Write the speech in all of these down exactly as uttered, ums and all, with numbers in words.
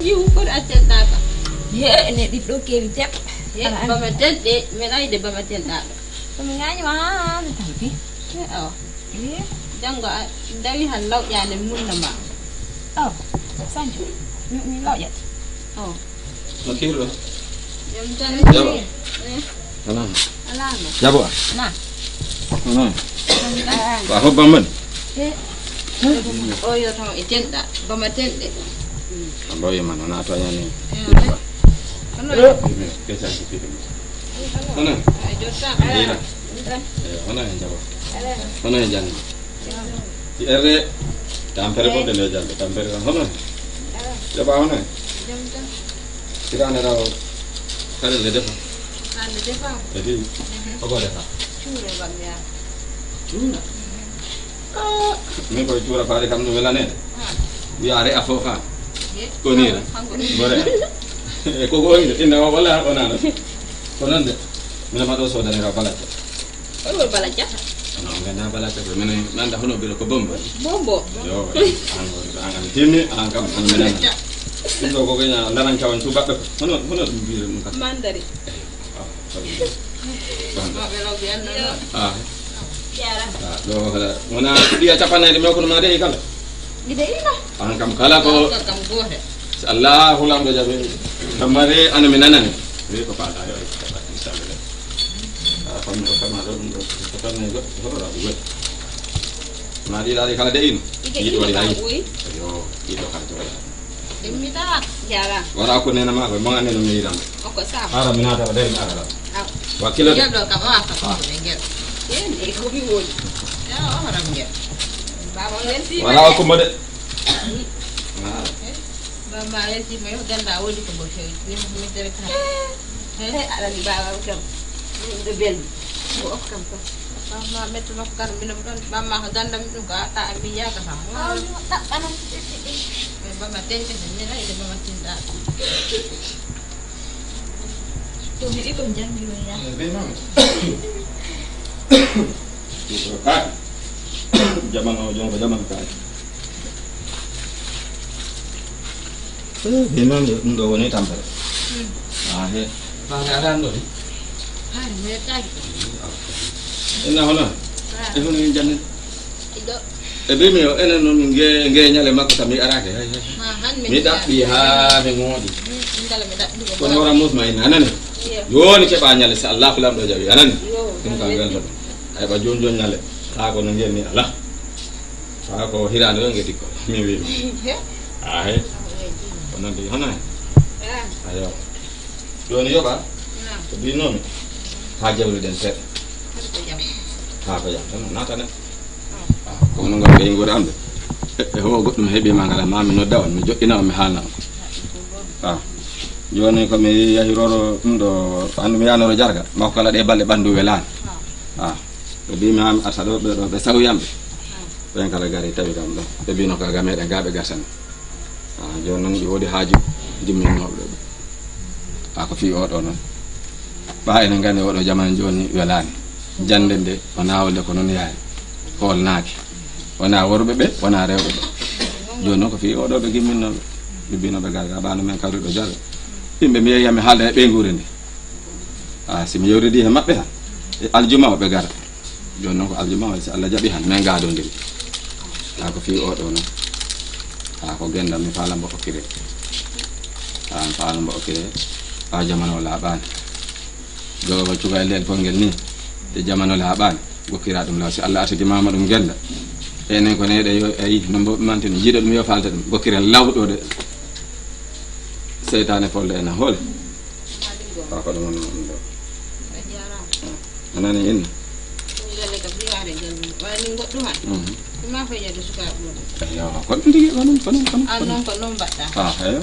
Iwu kono a tenɗaaka. He, ene ɓiɗɗo kewi teɓ. He, bama tenɗe, meɗa yiɗe bama tenɗaaka. Ko mi ŋañi ma, mi tampi. He, awa. He. Janngo a dawi han lawƴaande munna ma. Oh, Sancho, mi, mi lawƴat. Oh. No kiirɗo? Jam tan. Jaɓa. Eh. Alaa. Alaa no. Jaɓo a? Na. Alaa. Alaa. Ko a hobban man? Eh. O yo taw e tenɗa, bama tenɗe. A mbawi man, wona a tooñani. Eh. Hono. Hono. Ay, jotta. Ndira. Eh, hono en jaɓa. Hono en janngo. Ci erde. Tampere ko de le janngo. Tampere ko hono. Jaɓa hono. Jam tan. Sirane raw. Kare le defa. Kare le defa. Edi. Ko ko defa. Cuure bam ya. Cuura. Ah, min koye cuura faade kam no welanede. Ah. Wiyaare a foofa. Ye. Ko ni na. Hanko. Gore. E ko ko inde, inde o wala o nana. Ko non de. Mina ma ɗo sodanira balacca. Oɗo balacca? No, ngana balacca ko minen nanda hono bilo ko bombo. Bombo. Yo, an, an, an timi, an kam, an minen. Ɗum ɗo ko kenya lanan kawan tu baɓɓe ko. Hono, hono ɗum mbiyre ɗum kam. Mandari. Ah. Ah, ɗo kala wona ɗiya capannayde, mais kono ma de kala. Miɗe ina. An kam kala ko. Kam gohe. So Allahu lamɗo jaɓe. Kam mare ana mi nanani. Wi ko faada yo. Inchallah. Ah, fammi o kama ɗo ɗum ɗo. Ko tan ne goɗɗo hoto rabu goɗɗo. Ma ɗi laade kala de ino. Yiɗo waɗi hay. Yo, yiɗo kala to. Immita. Jara. Wara ko nena ma ko mo ngane no mi yiɗam. O ko sa. Ara mi nata ko dari mi ara. Aw. Wakkilo de. Ngel ɗo kam o aka ko ɓe ngel. Yen e ko mi woni. Ya o haram ngel. Baba welti. Wara ko mo de. Ah. Baba welti mo yo ganda woni ko mo fewi. Ni mi tere ka. He, aɗa anndi baaba am kam, ɗo belɗi. Ko of kam kam. Bamma mettuno ko kadi mbiɗo ɗon. Bamma ko gandam ɗum ko a, a mi yaaka kam. Aw, yo ɗaɓɓanam ɓiɓɓe ɗi. E bamma tenke de, mi rayi de bamma tinɗa. To mi ɗiɗo janngi ɗum ya. E be mami. Ko kaaki. Jamano, jonko jamano kaaki. Eh, ɓe noon ɗum ɗo woni tampere. Hmm. Ah, he. Faare alaa ɗo ni? Faare mi yettaaki. Inna hono? Ah. E hono en jannen? Iɗo. E ɓe mi o enen noon nge, nge ñale makko kam mi araake. Hay, hay. Ha, han mi mi ɗaɓɓi haa mi ŋooɗi. Hmm, ndala mi ɗaɓɓi ko kono wara musma en anani. Iyo. Jooni keɓa ñale so Allah ko lamɗo jaɓi anani. Iyo, ɗum kam welto. Ay ɓa jooni jooni ñale. Haa ko no ngenni alaa. Haa ko hiraande o ngeti ko. Mi wi. He? Ah, he. Ko noon de, hono hen? Ah. Ayo. Jooni yoɓa. Naam. Ko mbinnoomi. Haa jawriɗen seeɗa. Hade ko jam. Haa ko jam tan naatane. Ah. Ah, ko hono ngon ɓe nguura am ɓe. E, e ho goɗɗum heɓi ma ngala ma mi nodda on, mi joɗɗina on, mi haalna on. Ah, ɗum ko bom. Ah. Jooni ko mi yahi roro ɗum ɗo, anndu mi yahnoro jarga, makko kala ɗe balɗe ɓanndu welaani. Ah. Ah. Ɓe mbii mi haa mi arta ɗo, ɓe ɗo, ɓe sawi yam ɓe. Ah. Ɓen kala gari tawi kam ɗo. Ɓe mbiino ka ga meɗen, ga ɓe garsani. Ah, jooni noon ɗi woodi haaju jimminnooɓe ɗo. Haa ko fii oo ɗoo noon. Ɓaa enen nganndi oo ɗoo jamaanu jooni welaani. Jannde nde, o naawle ko noon yaari. Hoolnaaki. Wonaa worɓe ɓe, wonaa rewɓe ɓe. Jooni noon ko fii oo ɗoo ɓe gimminnooɓe. Ɓe mbiino ɓe gara, ɓaano men kawri ɗo jawe. Yimɓe mi yehi, mi haalda e ɓeynguure nde. Ah, si mi yewtidii he maɓɓe han, e aljuma o ɓe gara. Jooni noon ko aljuma o, si Allah jaɓi han, men ngaadondiri. Haa ko fii oo ɗoo noon. Haa ko genndam mi faala mbo okkiree. Haa mi faala mbo okkiree. Haa jamano o laaɓaani. Jogo cuka e leel pol ngel nii. E jamano laaɓaani. Gokkiraa ɗum law. Si Allah artigi maama ɗum gennda. Enen ko neeɗe yo, ayi, no mbo mantini. Jiiɗo ɗum yo faalte ɗum. Gokkiree law ɗo de. Seytaane folde en a hoole. Ko ko ɗum woni ɗum ɗo. A nani inna? Ɗum galle kam, mi yaare galle mum. Wala min goɗɗum han. Mhm. Mi ma fay yadde sukaaɓe mum. Eyo, ko ɗum tigi, ko ɗum, ko ɗum, ko ɗum, an ko ɗum. Noon ko noon mbaɗɗa. Ah, eyo.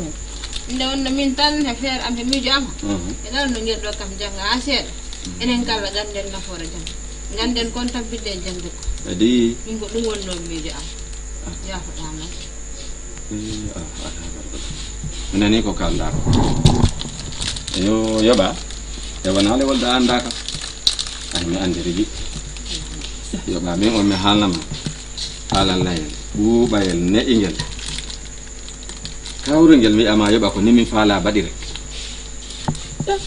Nde wonno min tan he feere am, he miijo am. Mhm. E ɗon no ngel ɗo kam jannga haa seeɗa. Mhm. Enen kala gannden nafoore jannga. Gannden kon tampinde e janngude. Adi. Min ko ɗum wonnoo miijo am. Ah. Yaafoɗaa noon. Eh, ah, ah, ah, ah. Mi nanii ko kaalɗaa ko. Yo, yoɓa. E wonaa lewol da anndaa kam. Ay, mi anndi rigi. Yoɓa, min on mi haalnama. Haalallayel, ɓuuɓayel, ne'ingel. Hawru ngel wi'ama yoɓa ko ni min faala baɗire.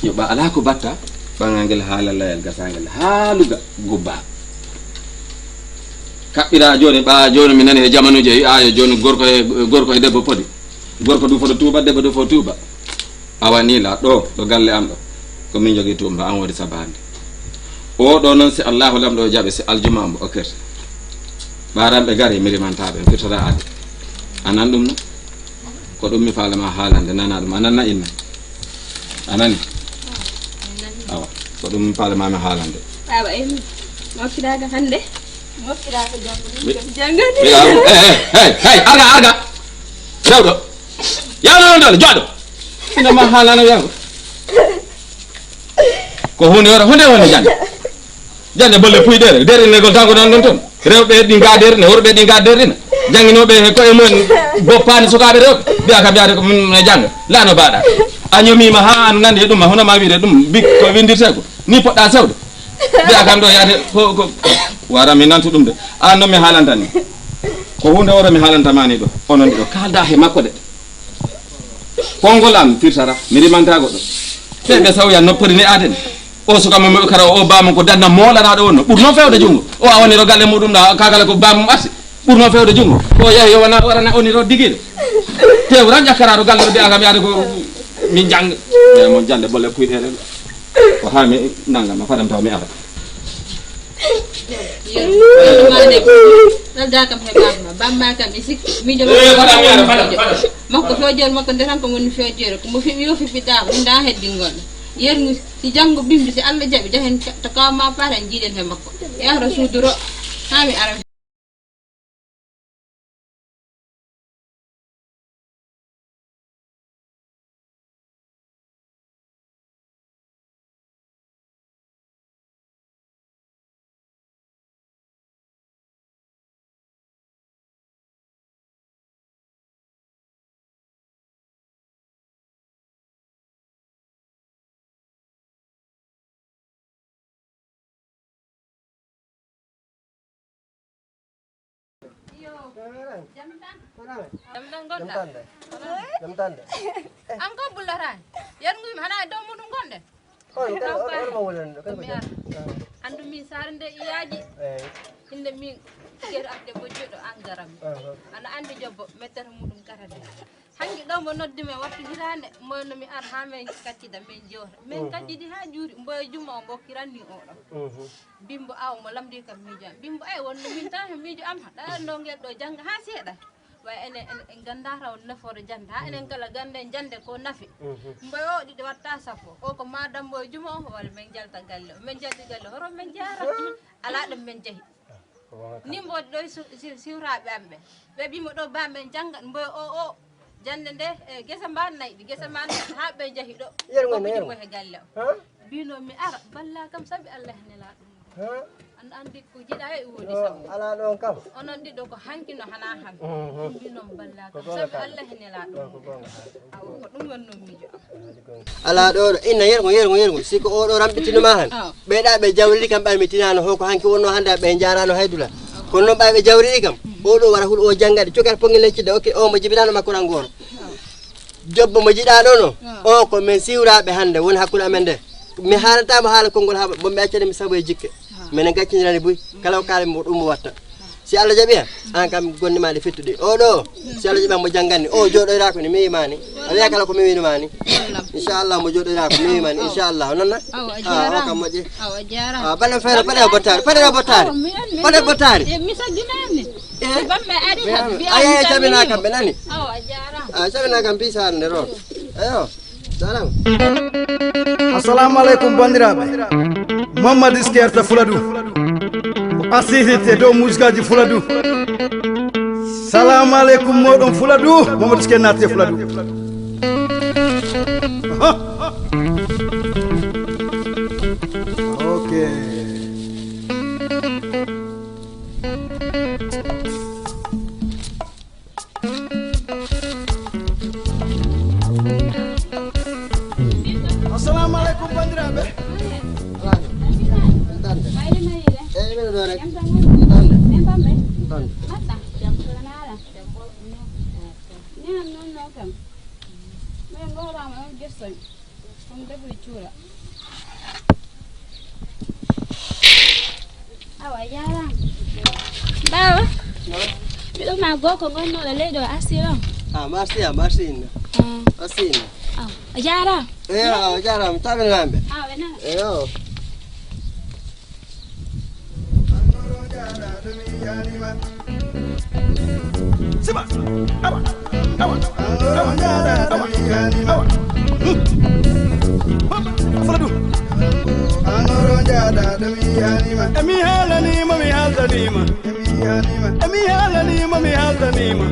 Yoɓa alaa ko batta, ɓaŋa ngel haa lallayel gasangel haa luga gubba. Kaɓɓira jooni, ɓa jooni mi nani e jamanuuji e wi'a yo jooni gorko e, gorko e debbo podi. Gorko du fodo tuuba, debbo du fodo tuuba. Awa ni la ɗo, ɗo galle am ɗo. Ko min jogi tuuba, an wodi sabande. O ɗo noon si Allahu lamɗo o jaɓe, si aljuma am o kerte. Ɓaranɓe gari mi rimanta ɓe, firtata ade. A nan ɗum no? Ko ɗum mi faalama haalande, nana ɗum. A nanna inna? A nani? Awa, ko ɗum mi faalama mi haalande. Baaba, en moftidaaka hannde. Moftidaaka janngo. Min kam janngani. Hey, hey, hey, hey, arga, arga. Rewɗo. Yawno ɗon dole, jooɗo. Ina ma haalana wiyango. Ko hunde wota, hunde woni jannde. Jannde bolle puyɗere, derinegol tango nan ɗon toon. Rewɓe ɗi ga derine, worɓe ɗi ga derine. Jannginooɓe he koye mumen boppaani sukaaɓe rewɓe. Mbiya kam yaade ko min no jannga. Laano mbaɗa. A ñomiima haa an nandi e ɗum, a hono ma wiide ɗum, bik ko windirte ko. Ni poɗɗa sewde. Mbiya kam ɗo yaade ko, ko, wara mi nantu ɗum de. An no mi haalanta ni. Ko hunde wota mi haalanta ma ni ɗo. Onon ɗiɗo kaalda he makko de. Konngol am firtata, mi rimanta goɗɗo. Te ɓe sawya noppori ne aden. O suka mo mo kara o baamu ko danna moolanaɗo wonno. Ɓurno fewde junngo. O a woniro galle muɗum ɗa kakala ko baamu arti. Ɓurno fewde junngo. O yahi yo wana warana oniro digiɗo. Te ran ƴakkaraɗo galle ɗo mbiya kam yaade ko min jannga. Ɓe mo jannde bolle puyɗe ɗen. Ko haa mi nanga ma fadam taw mi ara. Yo, ɗalda kam he bamma. Bamma kam e sikki. Miijo Eh, fadam mi ara, fadam, fadam. Makko fewjoore makko nde tan ko woni fewjoore. Ko mo fiɓi yo fiɓi ɗa. Ɗum ɗa heddingol. Yergu si janngo bimbi si Allah jaɓi jahen to kawma paten jiiɗen he makko. Yahra suuduro. Haa mi ara. Iyo. Jam tan? Jam tan ngonɗa? Jam tan de. An ko bullata. Yar nguymi hana e dow muɗum gonɗe. On kan on ma wala kan ko mi jam. Ara. Andu min sare nde iyaji. Eh. Inde min ker abde bojjo do angaram. Aha. Ana andi jobbo metter muɗum kata de. Hanki ɗo mo noddi men wattu hitaande moy no mi ar haa men kaccida men jewta men kaccidi haa juuri mboye juma o mbokkiranni oɗo. Bimbo aw mo lamdi kam miijo am bimbo ay wonno min tan he miijo am ɗaɗa ndo ngel ɗo jannga haa seeɗa. Way enen en en gannda taw nafoore jannde haa enen kala gannden jannde ko nafi. Mboye o ɗiɗi watta sappo o ko ma dambo e juma o walla men jalta galle o men jalti galle hoto men jaara. Alaa ɗo men jahi. Ni mboodi ɗo siwtaaɓe am ɓe ɓe mbimo ɗo ba men janngat mboyo o o jannde nde e gesa mba nayɗi gesa mba nayɗi haa ɓe njahi ɗo. Yergo ne yergo he galle o mbino mi ara balla kam sabi allah he nela ɗum. An andi ko jiɗa e woni sabu alaa ɗon kam. Onon ɗiɗo ko hanki no hana han mbinon balla kam sabi allah he nela ɗum. Awa ko ɗum wonno miijo am. Alaa ɗo ɗo inna yergo yergo yergo siko oɗo ramɓitinoma han. Ɓeyɗa ɓe jawriri kam ɓay mi tinano ho ko hanki wonno hannde ɓe jarano hay dula. Kono noon ɓay ɓe jawriri kam oɗo wara huɗo o janngade cokata pongel leccide oke o mo jibinano makko rangoro. Jobbo mo jiɗa ɗo no o ko min siwraɓe hannde woni hakkude amen nde. Mi haalatamo haala konngol ha bomɓe accani mi sabu e jikke. Minen gaccinirani buy kala ko kaalami mo ɗum mo watta. Si allah jaɓi han an kam gonɗi ma ɗe fettuɗe o ɗo si allah jaɓi han mo janngani o jooɗoyrako ni mi wimani a wiya kala ko mi winimani. Inchallah mo jooɗoyrako mi wimani inchallah nonna. Awa a jarama. Kam moƴƴi. Awa a jarama. Baɗen feere paɗe o bottari paɗe o bottari paɗe bottari. E mi saginani. Bamme ari hadi aye cabina kam ɓe nani. Awa a jarama. A cabina kam pisare nde ro. Eyo. Assalamu aleykum banndiraaɓe. Mamadou Iske arta Fuladu. O arsitirte dow muskaji Fuladu. Salamu aleykum moɗon Fuladu. Mamadou Iske natte Fuladu. Aha. Ok. Assalamu aleykum banndiraaɓe. Alaaji. Ntande. Mayre mayre. Eyi mbiɗa ɗo rek. Ntande. Ntande. Ntande. Mbaɗɗa. Jam. Ko naala. Jam ɓoɗɗo. Ni han noon noon kam. Min ngooraama ɗon gersoñ. Ɗum debbo e cuura. Awa, a jaaraama. Baaba, miɗo ma gorko gonnooɗo leydi o arsi ɗon. Ah, merci, ah, merci inna. Ah. Merci inna. Awa, a jaaraama. Eyo, a jaaraama. Taɓe namɓe. Awa, na. Eyo. Siba, awa, awa, awa, awa, awa. Hop, fala ɗum. Emi haalaniima, mi haaltaniima. Emi haalaniima, mi haaltaniima.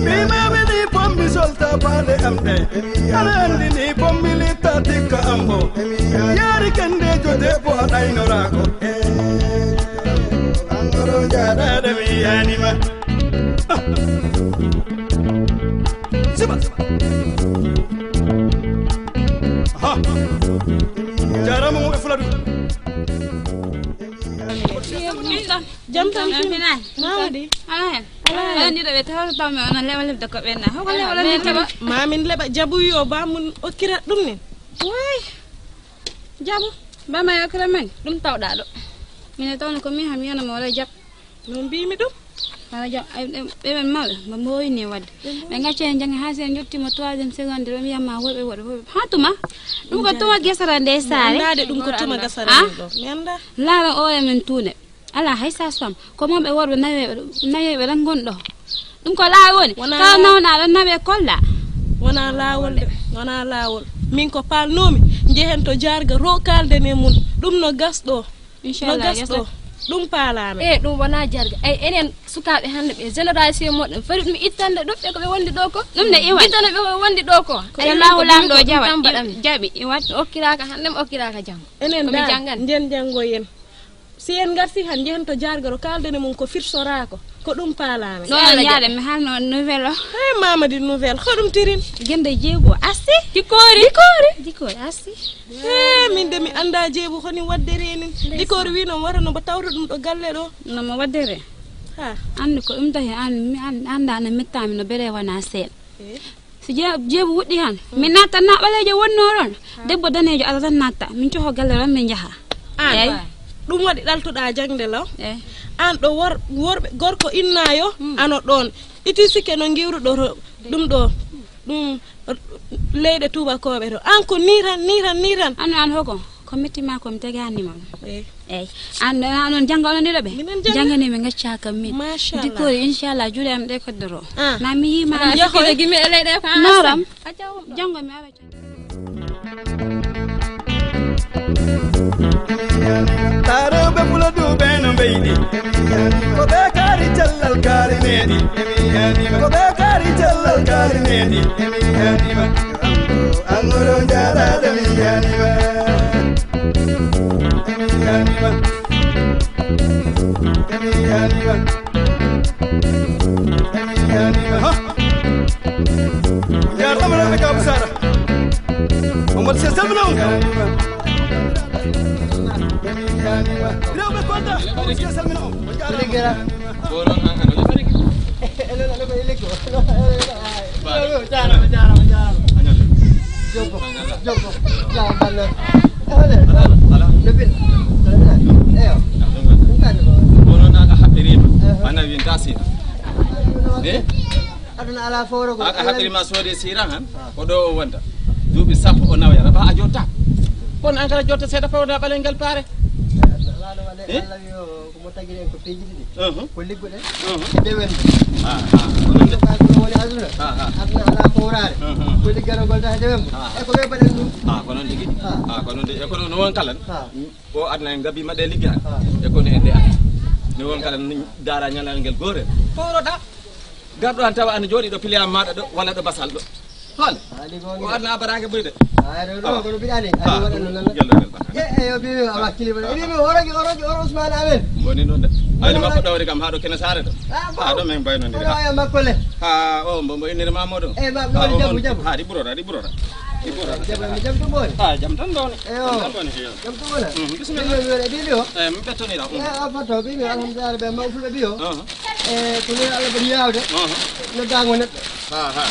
Ɓiy maami ni pommi solta paale am ɗe. Aɗa anndi ni pommi litta tikka am o. Yaari kenndeejo debbo a ɗaynoraako. An oɗo jaaɗaade mi yaanima. Siba. Ha. Jaaraama mo e Fuladu. Jam tan. Mawɗi. Ala hen. Ala hen. Ala ni ɗo ɓe tawata taw mi onon leɓa leɓde ko ɓenna. Hoko leɓa ɗon ni keɓa. Ma min leɓa jabuyo ba mun okkira ɗum nin. Way. Jabu. Ba ma yokkira men. Ɗum tawɗa ɗo. Min e tawno ko min ham yana mo wala jab. No mbimi ɗum. Wala jab. Ɓe ɓen mawɓe mo mboyini wadde. Ɓe ngacca hen jangga ha sen jottimo troisième seconde ɓe mbiyamma worɓe worɓe. Ha tuma. Ɗum ko tuma gesara nde saare. Andade ɗum ko tuma gasara ɗo. Mi anda. Laara oore men tuune. Ala hay sage-femme, ko mawɓe worɓe nayeeɓe, nayeeɓe tan ngonɗo. Ɗum ko laawol woni. Wonaa kala laawol. Nawnaɗo nawe kolla. Wonaa laawol de, wonaa laawol. Min ko paalnoomi, njehen to jaarga ro kaalden e mun. Ɗum no gasɗo. No inchallah gasɗo. Ɗum paalaami. E ɗum wonaa jaarga. Ay enen sukaaɓe hannde ɓe génération moɗon foti ɗum ittande ɗum ɓe ko ɓe wondi ɗo ko. Ɗum ne iwan. Ittande ɓe ko ɓe wondi ɗo ko. Ko Allahu laamɗo jaɓa. Jaɓi iwan. Okkiraaka hannde okkiraaka janngo. Enen da njen janngo yen. Si en ngarti han njehen to jaargaro kaaldene mum ko firsoraako, ko ɗum paalaami. Ɗo no yaade mi haalno nouvelle o. Hey, Mamadi nouvelle, ko ɗum tirin? Gende jeego, asti? Dikoori. Dikoori? Dikoori, asti? Hey, min de mi annda jeebu honi waddere nin. Ndeysaan. Dikoori wi no wara no mbo tawta ɗum ɗo galle ɗo. No mo waddere? Ha. Anndi ko ɗum tahi an, mi an-, annda no mettaami no bere wona seen. Eh. Si je-, jeebu wuɗɗi han, min natta na ɓaleejo wonnoo ɗon. Debbo daneejo ala tan natta, min coho galle ɗon, min njaha. An, eyyi. Ɗum waɗi ɗaltuɗa jaŋde law? Eyyi. An ɗo wor-, worɓe, gorko innaayo, ano ɗon. Iti sikke no ngiwruɗo to-, ɗum ɗo, ɗum leyɗe tuubakooɓe to. An ko nii tan, nii tan, nii tan. An, an hoko? Ko metti ma ko mi tegaani ma ɗum. Eyyi. Eyyi. An, an on jannga onon ɗiɗo ɓe? Minen jannga. Janngani mi ngacca kam min. Machallah. Dikoori, inchallah, juuɗe am ɗe koddoro. Ah. Na mi yii ma. Ana yahoy. Sikkude gimi e leyɗe ko an. Noram. Acca wumɗo. Janngo mi ara. Taarooɓe Fuladu ɓe no mbeydi. Ko ɓe kaari cellal kaari needi. Ko ɓe kaari cellal kaari needi. An oɗo jaaɗaade mi yaanima. Emi yaanima. Emi yaanima. Emi yaanima. Ha. Jaaraama Lawɓe Kaabu Sara. Mamadou Sy salmina on. Emi yaanima. Rewɓe Kolda, Mamadou Sy salmina on. Ligera. Bonon an ano. Elo, elo, elo, elo. Jaaraama, jaaraama, jaaraama. Jokko, jokko, jaaraama, banna. Ehole, ala, ala. No bin. Eyo. Ɗum kan ko. Bonon an a haɓɓiriima. Eh. Bana wi ngasina. Eh? Aduna ala fowro ko. A haɓɓiriima soode sira han. Ah. Ko ɗo o wonta. Duuɓi sappo o nawoyata. Ba a jotta. Kono an kala jotta seeɗa fawda ɓalel ngal paare. Eh? Aduna ala ɗo waɗe. Eh? Allah wi o. Ko mo tagiri en ko piiji ɗiɗi. Ko ligguɗe, e dewenɗe. Ah, ah, ko noon de. Ko ɗum woni aduna. Ah, ah. Aduna alaa fowraare. Ko ligganogol tan e dewengo. Ah. E ko ɓe mbaɗen ɗum. Ah, ko noon tigi. Ah. Ah, ko noon de. E kono no won kala. Ah. O aduna en gabi maɗe liggi han. Ah. E kono en de. No won kala daara ñalal ngel goore. Fowroɗa. Garɗo an tawa ana jooɗi ɗo piliya maɗa ɗo, walla ɗo basal ɗo. Hol? Haali ko o adna abaraage boy de. Ay, ɗo, ɗo, ko no mbiɗani. Ah, ɗum waɗa ɗum noon. Gello, gello. Ye, e yo, bibi, a wakkili mo. E, bibi, o rogi, o rogi, o rogi Ousmane Amen. Woni noon de. Ay, makko ɗawri kam haa ɗo Kene Saare ɗo. Ah, bon. Haa ɗo min mbayno ndiri. Kono ay, makko le. Haa, o, mbo, mbo inniri ma moɗo. E, ma, ɗo woni jabu, jabu. Haa, ɗi ɓurora, ɗi ɓurora. Ɗi ɓurora. Jabu, mi jabu to boy. Ah, jam tan ɗo woni. Eyo. Jam tan ɗo woni, eyo. Jam to wona. Mhm, bismillah. Bibi, bibi o. Eh, mi ɓettonira. E, a foto, bibi, alhamdulillah, ɓe mawɓe ɓe biyo. Ah. E, ko ni Allah ɓuri yaawde. Ah. Noddaango neɗɗo. Ha, ha.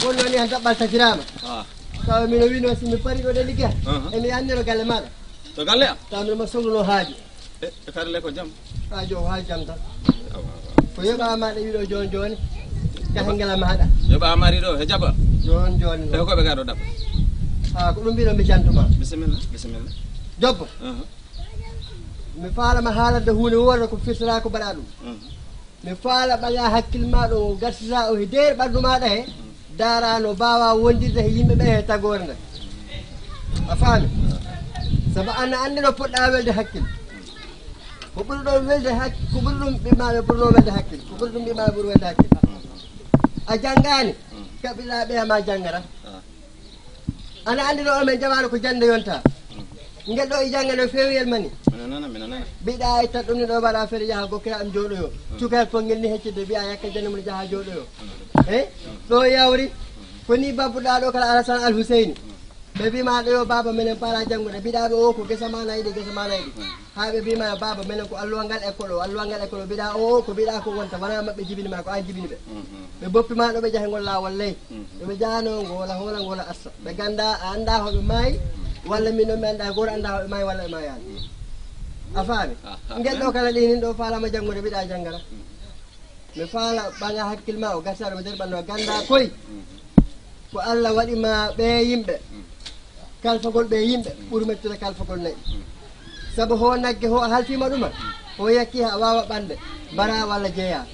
Wonno ni han taɓɓal tafiraama. Ha. Tawa mino wino si mi pari ɗo de ligga. Aha. Emi anniro galle maɗa. To galle am? Tawa mino ma sogluno haaju. E, e karle ko jam? Haaju o haaju jam tan. Awa, awa. Ko yoɓa maɗa wiɗo joni joni. Ka hengela maɗa. Yoɓa mari ɗo, he jaba? Joni joni. E ko ɓe gaɗo ɗaɓɓa? Ha, ko ɗum mbiɗo mi jantuma. Bisimilla, bisimilla. Jobbo. Aha. Mi faala ma haalande huunde woore ko firtata ko mbaɗa ɗum. Mhm. Mi faala ɓaŋa hakkil ma ɗo garsita o he deer ɓanndu maɗa he. Dara no mbawa wondirde he yimɓe ɓe he tagore nde. A faami? Sabu an a anndi no poɗɗa welde hakkil. Ko ɓuri ɗon welde hak-, ko ɓuri ɗum ɓiɓɓe maɓe ɓurno welde hakkil. Ko ɓuri ɗum ɓiɓɓe maɓe ɓuri welde hakkil. A janngaani? Kaɓɓiɗa ɓeya ma janngata. Ana anndi ɗo omen jamaanu ko jannde yonta. Ngel ɗo e jannge no feewiyel mani. Mino nana, mino nana. Mbiɗa e tan ɗum ni ɗo mbaɗa feere yaha gokkira am jooɗoyo. Cukayel fof ngel ni heccide mbiya yakka jannde mum jaha jooɗoyo. Eh? Ɗo yawri. Ko ni babbuɗa ɗo kala Alasan Al Huseyni. Ɓe mbi ma ɗo yo baaba menen paala janngude. Mbiɗa ɓe o ko gesa ma nayi ɗi, gesa ma nayi ɗi. Haa ɓe mbiima, "Baaba, menen ko alluwal ngal école o, alluwal ngal école o." Mbiɗa, "O, o, ko mbiɗa ko wonta, wona maɓɓe jibini ma, ko an jibini ɓe." Mhm. Ɓe boppi ma ɗo ɓe jaha ngol laawol ley. Mhm. Ɓe jahano ngola, hoola ngola assa. Ɓe ganda, a annda hoɓe maayi, walla min noon mi annda, gooto annda hoɓe maayi, walla ɓe maayaani. Mhm. A faami? Ah, ah. Ngel ɗo kala ɗi nin ɗo faalama janngude, mbiɗa janngata. Mhm. Mi faala ɓaŋa hakkil ma o gasa ɗo nder ɓandu a ganda koy. Ko Allah waɗi ma ɓe yimɓe. Kalfagol ɓe yimɓe ɓuri mettude kalfagol nayi. Sabu ho nagge ho a halfima ɗuma, ho yakki ha wawa ɓande, mbara walla jeeya.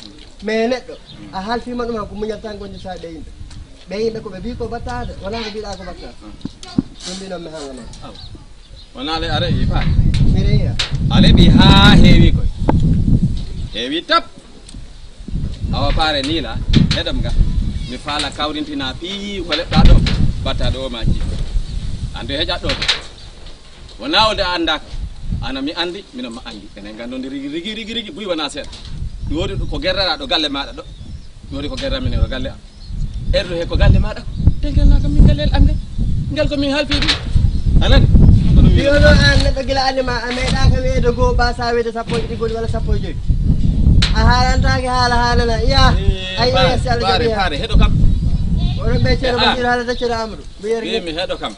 Mais neɗɗo, a halfima ɗuma ko muñal tan gondirta ɓe yimɓe. Ɓe yimɓe ko ɓe mbi ko battade, wona ko mbiɗa ko battade. Ɗum mbi noon mi haalana. Wona le are yi fa. Mire ya. Ale bi ha heewi koy. Heewi tap. Awa paare ni la, heɗam ga. Mi faala kawrintina piyi ko leɗɗa ɗo, batta ɗo ma ji. Ande heƴat ɗo. Wona wonde a andaka. Ana mi andi, mino ma andi. Enen gandonde rigi, rigi, rigi, rigi, buy wona seeɗa. Ɗum woni ko gerrara ɗo galle maɗa ɗo. Ɗum woni ko gerra min ɗo galle am. Erdo he ko galle maɗa. Te ngel na kam min gallel am ngal. Ngal ko min halfi ɗum. Anan. Mbiyono an neɗɗo gila anima a meeɗaka weedo goo ba sa weedo sappo e ɗiɗi goni walla sappo e joyi. A haalantake haala haalana. Iya. Ay, ay, si Allah jaɓi. Faare, heɗo kam. Oɗon ɓe Ceerno Basiru haalata Ceerno Amadou. Mbiyer. Wi mi heɗo kam.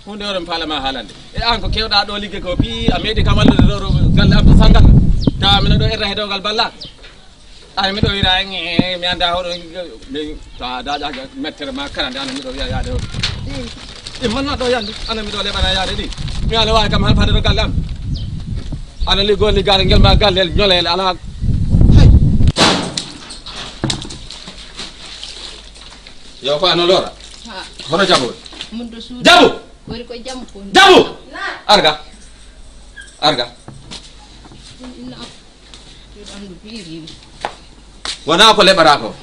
Hunde oɗon paalama haalande. E an ko kewɗa ɗo ligge ko pi a meeɗi kam wallude ɗo galle am to sangal. Tawa mino ɗo erra heɗogal balla. Ay miɗo wira en mi anda hoɗo min ta daƴa mettere ma karande ana miɗo wiya yaade hoɗo. Ɗi manna ɗo yande ana miɗo leɓana yaade ɗi. Mi ala wawi kam halfade ɗo galle am. Ana liggo liggare ngel ma gallel ñolel ala. Yo ko ano lora. Ha. Hono jabo. Mun do suudu. Jabo. Wori ko jam ko. Jabo. Arga. Arga. Inna. Wona ko leɓata ko.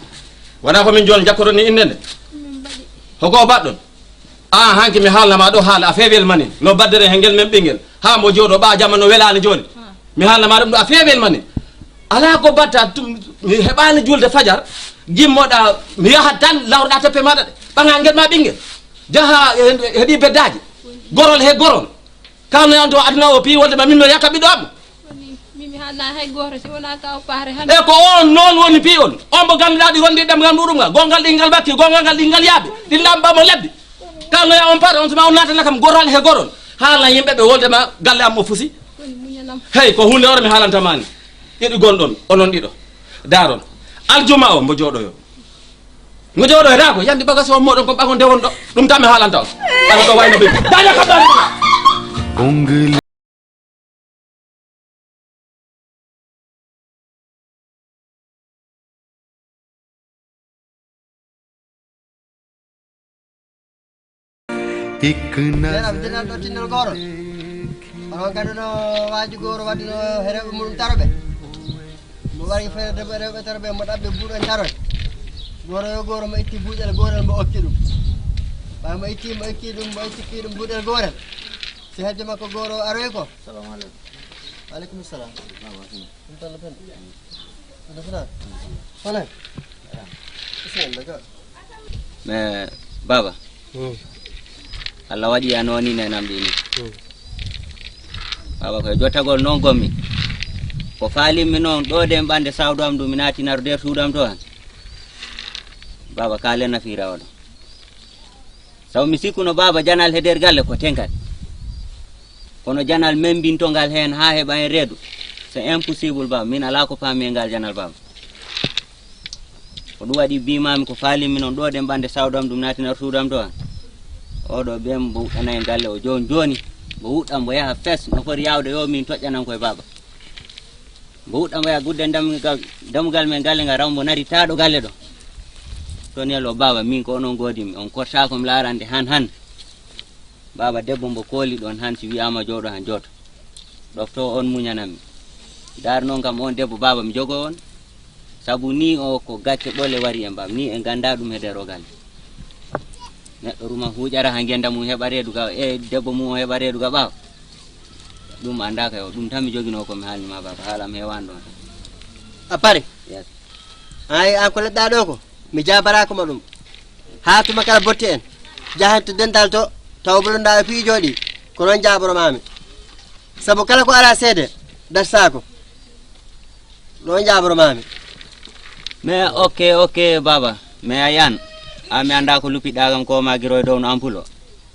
Wona ko min joni jakkoton ni innde nde. Hoko o baɗɗon. A hanki mi haalnama ɗo haala a fewel mani no baddere he ngel men ɓinngel ha mo jooɗo ɓa jamma no welani joni. Mi haalnama ɗum ɗo a fewel mani. Ala ko batta tum mi heɓani julde fajar gimmoɗa mi yahat tan lawroɗa teppe maɗa ɗe ɓaga ngel ma ɓinngel jaha heɗi beddaji gorol he gorol. Kano yan to aduna o pi wolde ma min no yakka ɓiɗɗo am. Woni, min mi haalna hay gooto si wonaa ka o paare hannde. E ko on noon woni pi on. On mbo ngannduɗaa ɗi wonde ɗemngal muɗum ngal. Gongal ɗi ngal bakki, gongal ngal ɗi ngal yaabi. Ɗi ndamba mo lebbi. Kano ya on paare on tuma on naatana kam goral he goron. Haala yimɓe ɓe wolde ma galle am o fusi. Woni muñanam. Hey, ko huunde oro mi haalanta mani. Ɗiɗi gonɗon, onon ɗiɗo. Daaron. Aljuma o mbo jooɗoyo. Mo jooɗoyata ko yandi bagas o moɗon ko ɓagon de wonɗo. Ɗum tan mi haalanta on. Ala ɗo wayno ɓe. Daña kam ɗan. Nden am denal ɗo tinnal gooro. Onon kadi no waaju gooro waɗi no he rewɓe muɗum taroɓe. Mo wari feere debbo e rewɓe taroɓe mo ɗaɓɓe buuɗo en taroy. Gooro yo gooro mo itti buuɗel goorel mo okki ɗum. Ɓay mo itti mo okki ɗum mo itti kii ɗum buuɗel goorel. Si hajjo makko gooro aroy ko. Salamu aleykum. Aleykum salam. Ɗum tan no fen. Ɗum tan no fen. Hono. Bisimilla ko. Mais baba. Hmm. Allah waɗi a noni nenam ɗi ni. Hmm. Baba koye jottagol noon gommi. Ko faalimmi noon ɗo den ɓande sawdo am ɗum mi natinaro der suudu am to han. Baba kalen nafira oɗo. Sabu mi sikkuno baaba janal he nder galle ko tenkat. Kono janal membintongal heen haa heɓa heen reedu. C'est impossible baaba, min alaa ko paami e ngal janal baaba. Ko ɗum waɗi mbiimaami ko faalinmi noon ɗo ɗen ɓande sawdam ɗum naatinata suudam to an. Oɗo ɓen mbo wuɗɗana en galle o jooni jooni. Mbo wuɗɗa mbo yaha fes no foti yaawde yo min toƴƴanan koye baaba. Mbo wuɗɗa mbo yaha gudden dammugal, dammugal men galle ngal raw mbo nari taaɗo galle ɗo. Toon yallo baaba min ko onon goodimi, on korsaako mi laarande han han. Baaba debbo mbo kooli ɗon han si wiyaama jooɗo han jooɗo. Ɗofto on muñanammi. Daar noon kam on debbo baaba mi jogo on. Sabu ni o ko gacce ɓole wari en baaba. Ni en ganda ɗum he nder o galle. Neɗɗo ruma huuƴara ha ngenda mum heɓa reedu ga e debbo mum o heɓa reedu ga ɓaawo. Ɗum annda kay o ɗum tan mi jogino ko mi haalni ma baaba haalam heewani ɗon. A pare? Yes. Ay an ko leɗɗa ɗo ko mi jabarako ma ɗum. Haa tuma kala botte en jahen to dental to taw boɗonɗa e piiji jooɗi ko noon jaboromaami. Sabu kala ko ala seede darsako ɗo jaboromaami. Mais ok ok baaba mais a yan a mi annda ko luppiɗa kam ko ma giroy dow no ampulo.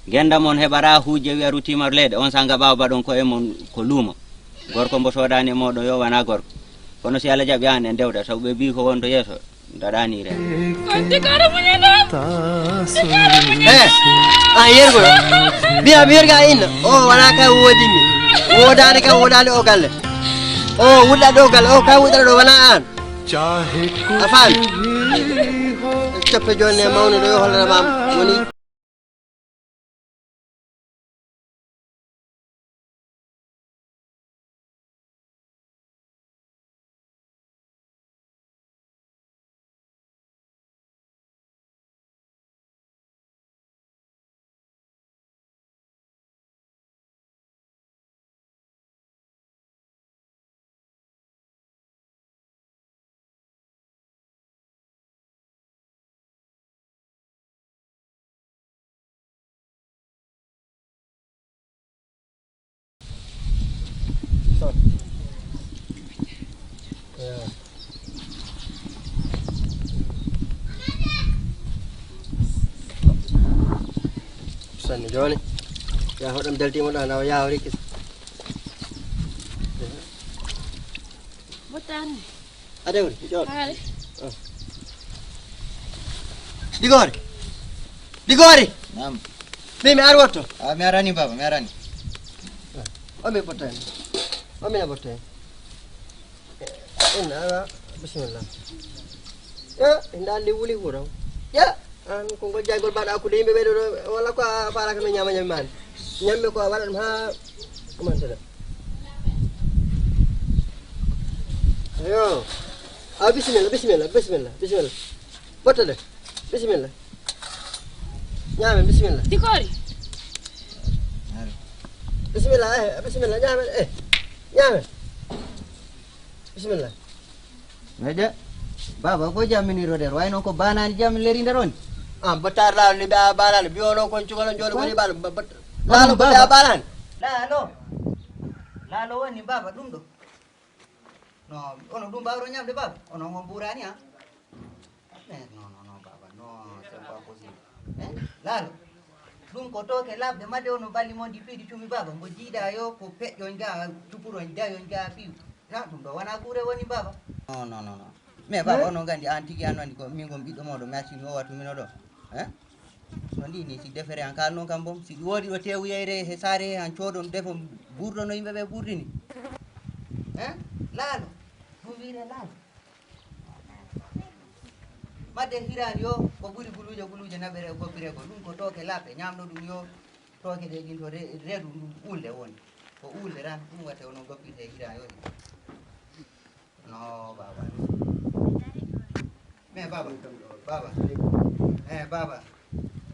Genda mon heɓara huuje wiya rutima leɗɗe on sanga ɓawa baɗon koye mon ko luumo. Gorko mbo soodani e moɗon yo wana gorko. Kono si Allah jaɓi an en dewda sabu ɓe mbi ko wonto yeeso daɗani ren. He an yergo mbiyam yerga inna o wona ka wodimi. Wodani kam wodani o galle o wuɗɗa ɗo galle o ka wuɗɗa ɗo wona an. A faami? Coppe joni e mawnude yo hollanamam woni. Sanne jooni ya hoɗam daltima ɗo nawa yawa rikki. Bottani. Adewri joɗo. Haale. Digori. Digori. Naam. Min mi ari wotto. A mi arani baba mi arani. O mi bottani. O mi na bottani. Inna ala bisimilla. Ya inda andi wuli wuro. Ya an ko ngol jaygol baɗa hakkude yimɓe ɓeɗo ɗo walla ko a faraka no ñama ñami mani. Ñammi ko a waɗa ɗum ha. Ɗumantata. Yo. A bisimilla bisimilla bisimilla bisimilla. Ɓotta de. Ñaamen bisimilla. Dikoori. Bisimilla eh bisimilla ñaamen eh. Ñaamen. Bisimilla. Meƴƴa. Baba ko jammini roder way noon ko banani jammi leri nder on. An bottaar laalo ni mbiya banani mbiyono kon cugalo jooɗo woni balo. Laalo ko mbiya banani. Laalo. Laalo woni baba ɗum ɗo. No ono ɗum mbawro ñamde baba ono on ɓurani an. Mais non non non baba non c'est pas possible. Hein laalo. Ɗum ko tooke labde madde ono balli mon di piidi cumi baba mbo jiida yo ko peƴƴo ja cupuro dayo ja piw. Na ɗum ɗo wona guure woni baba. Non non non non. Mais baba ono gandi an tigi an woni ko min gon ɓiɗɗo moɗo merci mi o wattu mino ɗo. Hein. So ndi ni si defere an kalno kam bom si ɗi woodi ɗo tewuyeyre he saare he an coodon defo burdo no yimɓe ɓe burdini. Hein laalo. Ɗum wiyre laalo. Madde hirani yo ko ɓuri guluuje guluuje naɓere goppirego ɗum ko tooke laɓɓe ñamɗo ɗum yo tooke ɗe ɗin to reedu ɗum ulde woni. Ko ulde tan ɗum watte ono goppirte hirani yo. No baba. Mais baba baba. Eh baba.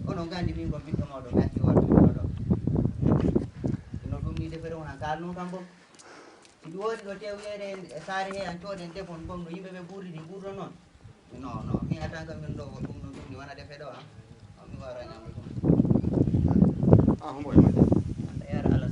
Ono gandi min ko ɓiɗɗo moɗo merci wattu moɗo. No ɗum ni defere wona kalnum kam bom. Si ɗum woodi ɗo tewyeede e saare he an cooden defon gom no yimɓe ɓe ɓurri ni ɓurɗo noon. No no mi atan kam min ɗo ɗum no ɗum ni wona defe ɗo an. Mi wara ñamde ɗum. A hombo e majje. Yara alas.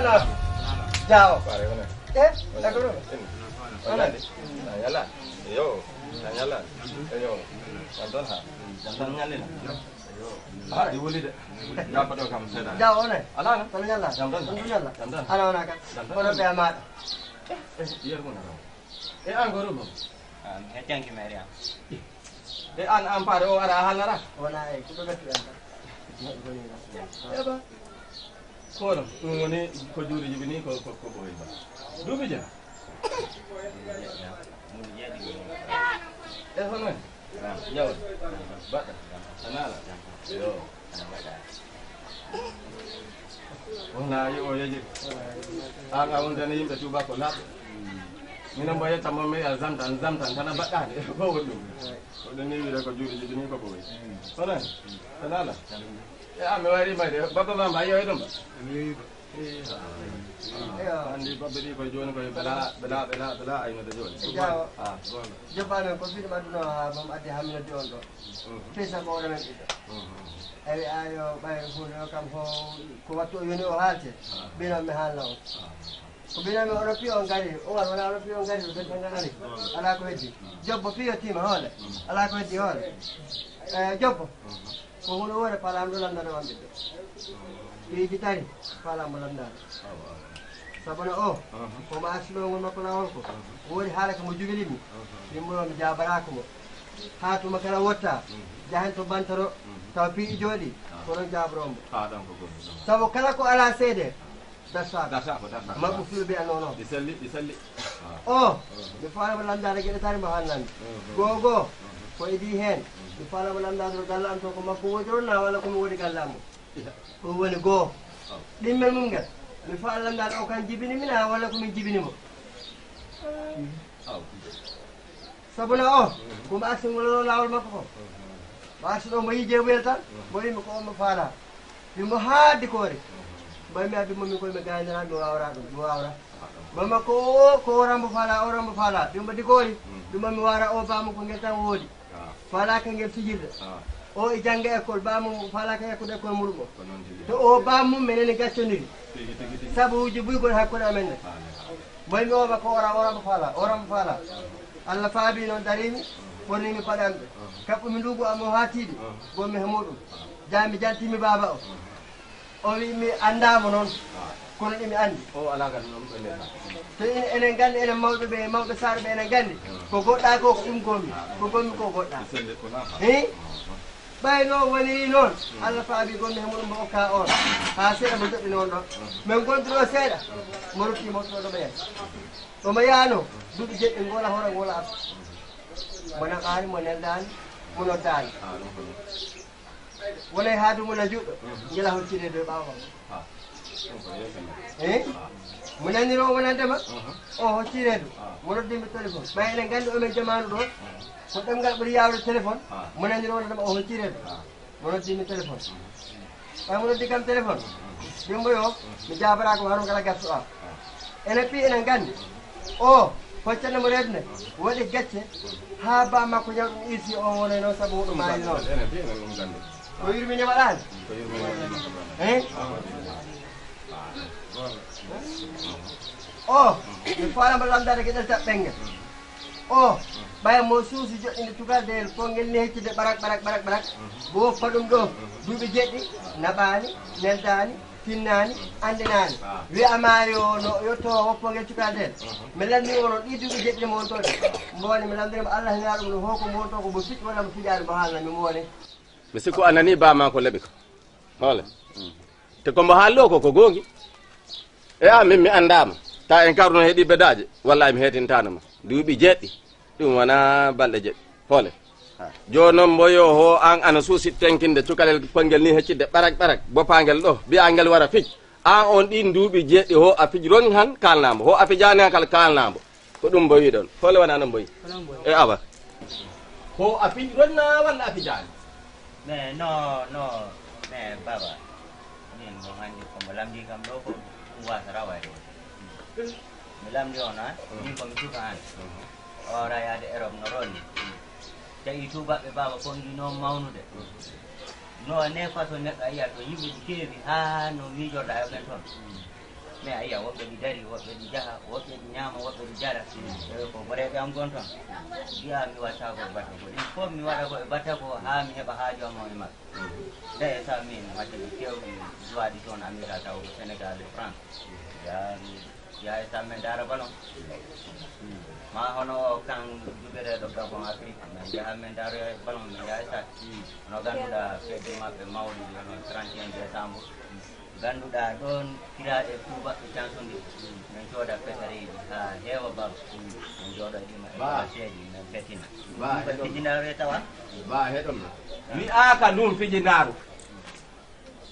Jawo. Pare wona. Eh, d'accord. Wona. Wona. Na yalla. Yo. Na yalla. Yo. Tanton ha. Tanton nyalina. Yo. Ha, di wuli de. Jabba do kam seda. Jawo ne. Ala na. Tan yalla. Tanton. Tan yalla. Tanton. Ala wona kan. Tanton. Kono be amata. Eh, yer ko na. E an goro mo. Ah, mi heccanki mairie am. E an an paare o ara a halnara? Wona e ko ɓe gatti an tan. Eɓa. Kono ɗum woni ko juuɗe jibini ko ko ko ɓoyi ba. Duuɓi jam. E hono en? Jawdi. Baɗɗa. A naala. Yo. Wona yo o yeji. An a wondani yimɓe tuba ko laaɓɓe. Minen mbo yetta mo mi a zamtan zamtan tan a baɗɗani. Ko woni ɗum? Ko ɗum ni wiide ko juuɗe jibini ko ko woyi. Hono en? Ko naala. E an mi wari mayde baba mamba a yewi ɗum ba? Andi babbe ɗi koye joni koye bela bela bela bela aynode joni. Jawo. Ah, bon. Joppa men ko fiɗum adduno ha bom addi hamminodde on ɗo. Pesa ko oɗo men ɓiɗɗo. Ewi ayo ɓay hunde o kam ho ko wattu o yoni o haalte. Bino mi haalna on. Ko bino mi oɗo pi on gari o war wona oɗo pi on gari o ben tan ari. Ala ko heddi. Jobbo fi yottima hoole. Ala ko heddi hoole. Eh, jobbo. Ko huno wore palamɗo landana wan ɓiɗɗo. Piiji tari palamɗo landana. Sabana o. Komo asilo ngol makko lawol ko. Wori haala ko mo jubilimi. Ɗimmo mi jabarako mo. Ha tuma kala wotta. Jahen to bantaro. Taw piiji jooɗi. Ko ɗon jabromo. Sabo kala ko ala seede. Darta ko darta. Makko fiɓe ɓe annono. Ɗi selli ɗi selli. O. Mi faalama landaade geɗe tari mo hannami. Gogo. Ko idi hen. Mi faalama landaade to galle am to ko makko wodi ɗon na walla ko mi wodi galle am mo. Ɗum woni goo. Ɗimmel mum ngel mi faala landaade o kan jibini mina walla ko min jibini mo. Sabuna o. Ko mba aksi ngol ɗo laawol makko ko. Mba aksi ɗo mbo yijee buyel tan. Mbo yimɓe ko ombo faala. Yimbo haa dikoori. Mbo mi abbi momi koye mi gaynira mi wawra ɗum mi wawra. Mbo makko o ko orambo faala orambo faala yimbo dikoori. Yimbo mi wara o bamo ko ngel tan woodi. Faala ka ngel fijirde. O e jannga école bamo faala ka yakkude école muɗum o. To o bamum menen gaccondiri. Sabu uji buy gon hakkude amen ne. Mboy mi oba ko ora ora mo faala ora mo faala. Allah faabi noon darimi. Ɓornimi paɗanɓe kaɓɓumi ndugu am o haa tiiɗi. Gonmi he muɗum. Jaa mi jaltimi baaba o. O wi mi anndaamo noon. Kono ɗi mi anndi. O alaa kadi noon ɓe ndesa. Te ene enen nganndi enen mawɓe ɓe mawɓe saare ɓe enen nganndi. Ko goɗɗa ko ko ɗum gonmi ko gonmi ko goɗɗa. Hi. Ɓay noon woniri noon. Allah faabi gonmi he muɗum mbo okka on. Haa seeɗa mbo joɗɗini on ɗo. Min gondiro seeɗa. Mo rokki mo ɗo ɗo ɓeyen. Omo yaano duuɓi jeɗɗi ngola hoore ngola arta. Mo naɓaani mo neldaani mo noddaani. Wonay haadu mo na juɗɗo. Ngela hoccire dow ɓaawo. Eh? Mo naniro o wonande ma. O hoccire do. Mo noddimi téléphone ɓay enen nganndi omen jamaanu ɗo. Ko ɗemngal ɓuri yaawde téléphone. Mo naniro wonande ma o hoccire do. Mo noddimi téléphone. Ɓay mo noddi kam téléphone. Bimbo yo mi jaabara ko harum kala gattu a. Enen pi enen nganndi. O hoccande mo reedu nde waɗi gacce. Haa ba makko ñaw ɗum irsi o wonay noon sabu ɗum maali noon. Ko yurmini waɗaani. Eh? O mi faalama lamdaade geɗel taɓɓel ngel. O ɓaya mo suusi joɗɗinde tugal de pongel ni heccide ɓarak ɓarak ɓarak ɓarak. Mo woppa ɗum ɗo duuɓi jeɗɗi. Naɓaani neldaani tinnaani anndinaani. Wiya maari o no yetto woppo ngel cukalde en. Mi lanni o noon ɗi duuɓi jeɗɗi mo wontoɗe. Mbo woni mi lanndiri mo allah hina ɗum no hoko mo wonto ko mo fiƴ walla mo fiƴaani mo haalna mi mo woni. Mi sikku a nani ba ma ko leɓi ko hoole. Te ko mbo haalɗo ko ko goongi. E a min mi anndaama. Ta en karno heɗi bedaaje wallahi mi heetintano ma duuɓi jeɗɗi. Ɗum wona balɗe jeɗɗi hoole. Jooni noon mbo yo ho an ana suusi tenkinde cukalel pangel ni heccidde ɓarak ɓarak bopangel ɗo mbiya ngel wara fic. An on ɗin duuɓi jeɗɗi ho a fic ron han kalnambo ho a fijani han kala kalnambo. Ko ɗum mboyi ɗon hoole wona no mboyi. E awa ho a fic ron na walla a fijani. Mais non non. Mais baba min mo handi komo lamdi kam ɗo ko ɗum wasata wayde. Mi lamdi on an min komi suka an. O wawra yaade Europe no ronni. Tawi tubaɓɓe baba kongi noon mawnude. No ne façon neɗɗo a yiyat ɗo yimɓe ɗi keewi haa no miijorɗa e men toon. Mais a yiya woɓɓe ɗi dari, woɓɓe ɗi jaha, woɓɓe ɗi ñaama, woɓɓe ɗi jara. Eh, ko goreeɓe am gon toon. Wiya mi watta ko e batta ko. Ɗin fof mi waɗa ko e batta ko haa mi heɓa haaju am e maɓɓe. Nde e sa min, watti ɗi keewɗi duwaaɗi toon Amérique, taw ko Sénégal e France. Ya mi ya e sa min daara ballon. Ma hono o kan juɓereeɗo Gabon Afrique, min njaha min daara ballon, min njaha e sa. Hono ngannduɗaa fedde maɓɓe mawɗi, hono trente et un décembre. Ngannduɗaa ɗoon kira e tuubaɓe cansondir. Min cooda pesareeji haa heewa baba. Min jooɗo e ɗima e Ba. Seedi, min fetina. Ba, Ɗum ko heɗo. Fijindaaro e tawa? Ba, heɗo ma. Mi aaka ɗum fijindaaru.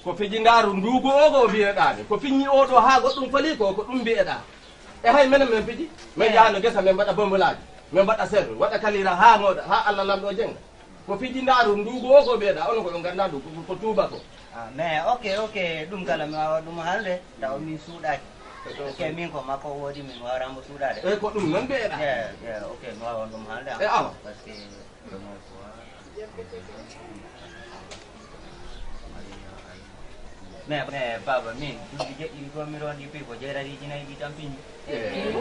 Ko fijindaaru nduugu o ko mbiyeɗaa mi. Ko fiñi o ɗo haa goɗɗum fali ko, ko ɗum mbiyeɗaa. E hay menen men fiji, men Eey. Njahano gesa, men mbaɗa bombolaaji, men mbaɗa serre, waɗa kalira haa mooɗa, haa Allah lamɗo jenga. Ko fijindaaru nduugu o ko mbiyeɗaa, onon ko on nganndaa nduugu, ko, ko tuuba ko. Ah, mais ok, ok, ɗum kala mi waawa ɗum haalde, taw mi suuɗaaki. Ok, min ko makko woodi, min waawataa mo suuɗaade. Eey, ko ɗum noon mbiyeɗaa. Eey, eey, ok, mi waawa ɗum haalde, ah. E awa. Parce que Mais, mais baba min, duuɓi jeɗɗi ɗi ko mi rondi pi ko jeetati jinayi ɗi tampini. Eh.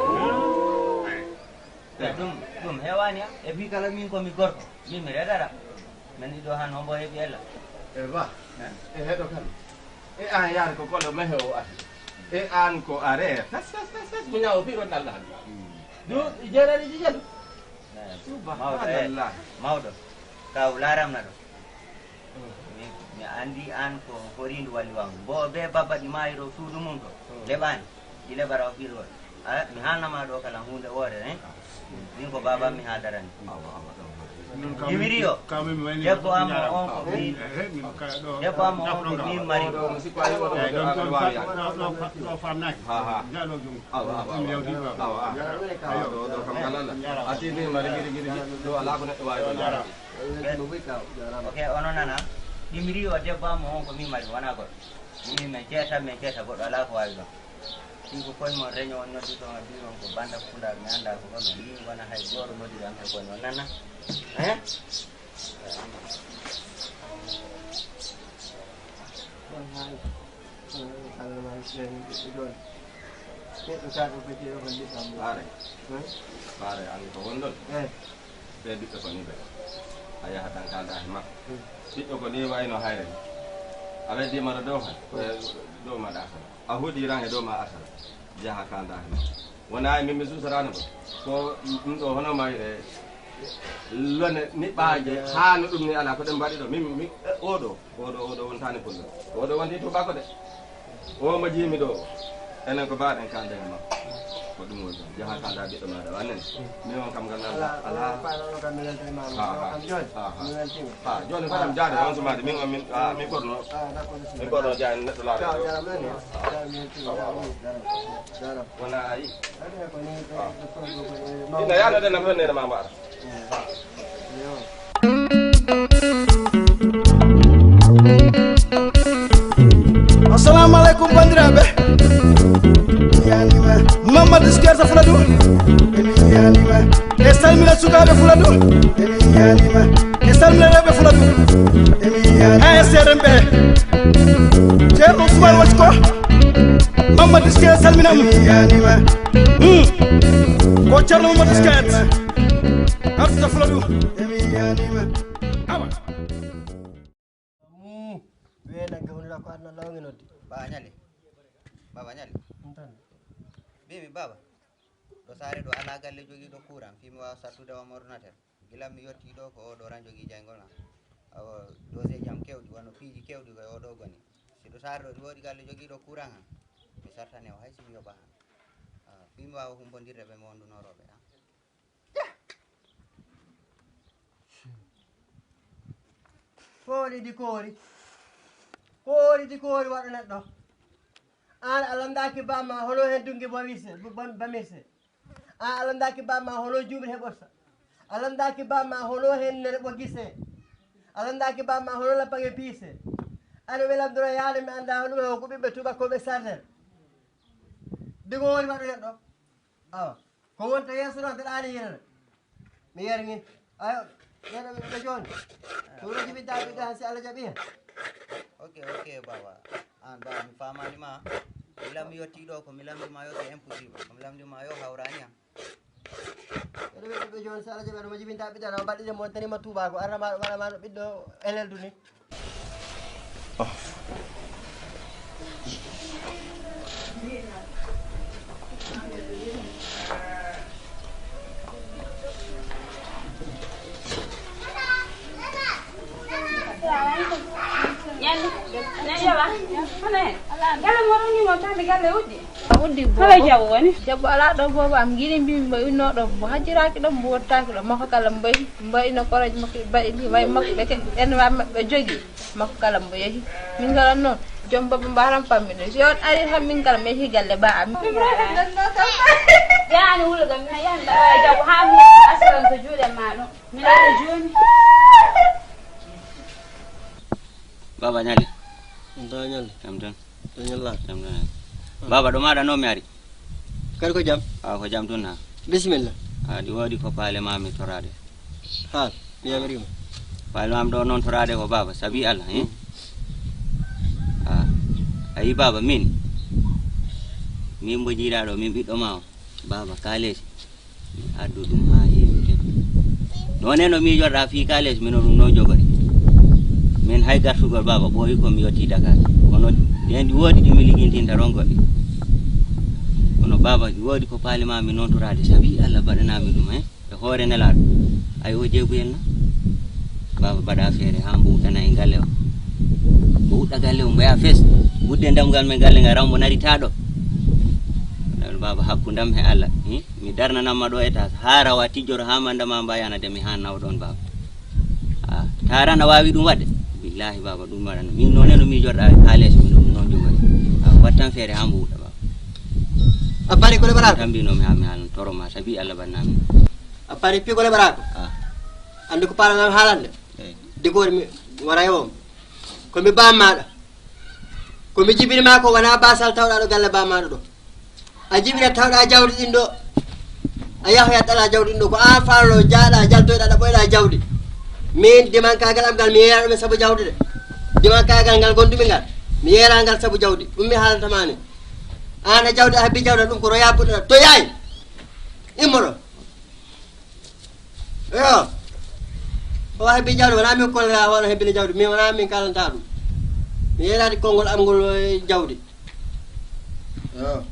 Mais ɗum, ɗum heewani am. E pi kala min ko mi gorko, min mi redara. Men ɗiɗo han hombo heɓi ella. E ba. Eh? E heɗo kan. E an yaade ko kolo mehe o ati. E an ko are. Tas, tas, tas, tas, mi ñaawo pi ron Allah. Duuɓi jeetati ɗi jelu. Mawɗo, eh, subhanallah. Mawɗo, kaw laaramna ɗo. Mi, mi anndi aan ko horiindu walli wan. Mbo be babba ɗi maayi ɗo suudu mum to. Leɓaani. Ɗi leɓara o ɓirgol. A, mi haalnama ɗo kala huunde woore, eh? Min ko baaba mi haaldarani. Ɗimiri o. Debbo am o on ko mi. Debbo am o on ko min mari. Ɗo, ɗo, ɗo, ɗo famnaaki. Ha, ha. Njaalo jungo. Awa, awa, awa. Awa, awa. Awa, ɗo, ɗo kam ngal Allah. A tini ma rigi, rigi, rigi. Ɗo alaa ko neɗɗo waawi ɗon. Ok, ono nana. Ɗimiri o debbo am o on ko min mari, wonaa goɗɗo. Min, min ceeta, min ceeta goɗɗo alaa ko waawi ɗon. Ɗin ko koye mon reño on noddi ɗon, a mbi on ko banda fula, mi anndaa ko hono. Min wona hay gooto modiri am he koye mon nana. Eh? Ɗon haali. Kono Allah ma mi sirani ɓiɓɓe jooni. Neɗɗo ka ɗo foti o holli kam. Baare. Hmm? Baare, an ko won ɗon? Eh. Ɓe ɓiɓɓe ko ni ɓe. A yaha tan kalda he makko. Hmm. Ɓiɗɗo ko ni wayno hayre ni. A weddima ɗo dow han. Ko e dow ma ɗa asara. A huɗi ran e dow ma asara. Yaha kalda he makko. Wona e min mi susarano ko. Ko ɗum ɗo hono mayre. Lone niɓɓaaje haa no ɗum ni alaa ko ɗen mbaɗi ɗo. Min, min, oɗo, oɗo, oɗo wontani pullo. Oɗo wonti tubako de. O mo jiimi ɗo. Enen ko mbaɗen kalde e makko. Ko ɗum woni ɗon. Jaha kalda ɓiɗɗo maaɗa wannen. Min on kam ngal alaa. Alaa. Alaa. Alaa. Alaa. Alaa. Alaa. Alaa. Alaa. Alaa. Alaa. Jooni. Aha. Mi weltiima. Ha, jooni ko ɗam jaade on sumaade. Min on min, ah, min ɓorno. Ah, d'accord. Min ɓorno jaade neɗɗo laaɗo. Jaaraama, jaaraama, jaaraama. Wona ayi. Ina yaano ɗen am rennere ma mbaɗa. Assalamu aleykum, banndiraaɓe. Mamadou Skersa Fuladu. E salmina sukaaɓe Fuladu. E salmina rewɓe Fuladu. A S R M ɓe. Ceerno Ousmane Wacko. Mamadou Skersa salminama. Hmm. Ko Ceerno Mamadou Skersa. Arta Fuladu. Awa. Weenagge hunira ko aduna lawnge nodde. Baba Ñali. Baba Ñali. Ɗum tan. Mbimi baba. Ɗo saare ɗo alaa galle jogiiɗo courant, fii mi waawa sattude on ordinateur. Gila mi yottii ɗo ko oɗo ran jogii jayngol am. Awa, doseeji am keewɗi, wano piiji keewɗi ko e oɗo goni. Si ɗo saare ɗo ɗi woodi galle jogiiɗo courant han, mi sartane o hay si mi yoɓa han. Ah, fii mi waawa humbondirde ɓe mo wondunorooɓe han. Koori di koori. Koori di koori waɗo neɗɗo. Aan a landaaki bamma hono hen dungi bamise, bamise. Aan a landaaki bamma hono juumri heɓorta. A landaaki bamma hono hen nere ɓogise. A landaaki bamma hono lappange piise. Aɗa welamdoro yaade mi annda hono ɗum ko ɓiɓɓe tubakoɓe sarden. Di koori waɗo neɗɗo. Awa. Ko wonta yeeso noon, mbeɗa aani yirere. Mi yerni. Ayo, ɓeɗo ɓe ɓe jooni. Ko wuro jibi daɓi ga si Allah jaɓi hen. Ok, ok, baba. An baba, mi faamaani ma. Mi lamdi yo tiiɗo, ko mi lamdi ma yo, c'est impossible. Ko mi lamdi ma yo, hawraani am. Ɓeɗo ɓe ɓe jooni, so Allah jaɓi, aɗa mo jibinta ɓiɗɗo, aɗa baɗɗi ɗe mo tani ma tuubaako, arata ma ɗo, waɗa ma ɗo ɓiɗɗo eleldu ni. Uddi. Kala jaw woni. Debbo alaa ɗo boobo am giɗi mbi mbo inno ɗo mbo hajjiraaki ɗo mbo wottaaki ɗo makko kala mbo mbo ino koroje makko mbaɗi ni way makko ɓe ke en wa maɓɓe jogi makko kala mbo yehi min kala noon joom baba mbaram pammi ɗo si on ari tan min kala mi yehi galle ba am. Yaani wuluga mi yaani ɗaɓɓa jaw haa mi asran to juuɗe ma ɗo. Mi laari jooni. Baba ñalle. Ɗum tawa ñalle. Jam tan. Dañal laata. Jam tan. Baba ɗo maɗa no mi ari. Kadi ko jam. A ko jam tun ha. Bisimilla. A ɗi wodi ko paale ma mi torade. Haal. Mi yamirima. Paale ma mi ɗo noon torade ko baba sabi Allah. Eh? A ayi baba min. Min mbo jiiɗaɗo min ɓiɗɗo ma o. Baba kaleji. Mi addu ɗum haa heewi de. Noone no miijorɗaa fii kaalis mino ɗum noon jogori. Min hay gartugol baaba ɓooyi ko mi yottii Dakar. Kono ɗeen ɗi woodi ɗi mi ligintinta ron goɗɗi. Kono baaba ɗi woodi ko paali maa mi noon toraade sabi Allah baɗanaa mi ɗum he e hoore nelaaɗo. Ay o jeebuyel na. Baaba baɗa feere haa mbo wuɗɗana e galle o. Mbo wuɗɗa galle o mbo yaha fes. Gudde dammugal men galle ngal raw mbo naritaaɗo. Baaba hakkundam he Allah. Mi darnanamma ɗo étage haa rawa tijjoro haa manda ma mba yanade mi haa naw ɗon baaba. A taran a wawi ɗum waɗde? Billahi baaba ɗum waɗana min noone no miijorɗa kaalesi min ɗum noon jogori. A wattan feere haa mbo wuɗɗa baaba. A pari ko leɓaraako? Tambinomi haa mi haalan toroma sabi Allah bannami. A pari pi ko leɓaraako? A. Andi ko paranam haalande? Eyi. Digori mi wara e wom. Ko mi bammaɗa. Ko mi jibini ma ko wona basal tawɗa ɗo galle bammaɗo ɗo. A jibina tawɗa jawdi ɗin ɗo. A yahoya ɗala jawdi ɗin ɗo ko an fallo jaɗa jaltoyɗa ɗa ɓoyɗa jawdi. Min dimankagal am ngal mi yeera ɗumen sabu jawdi de. Dimankagal ngal gondumi ngal mi yeera ngal sabu jawdi ɗum mi haalanta mani. An a jawdi a habbi jawdi ɗum ko roya puɗɗa to yayi. Immoɗo. Yo. O hebbi jawdi wona min kollira hono hebbini jawdi min wona min kalanta ɗum. Mi yeɗati konngol am ngol e jawdi. Yo.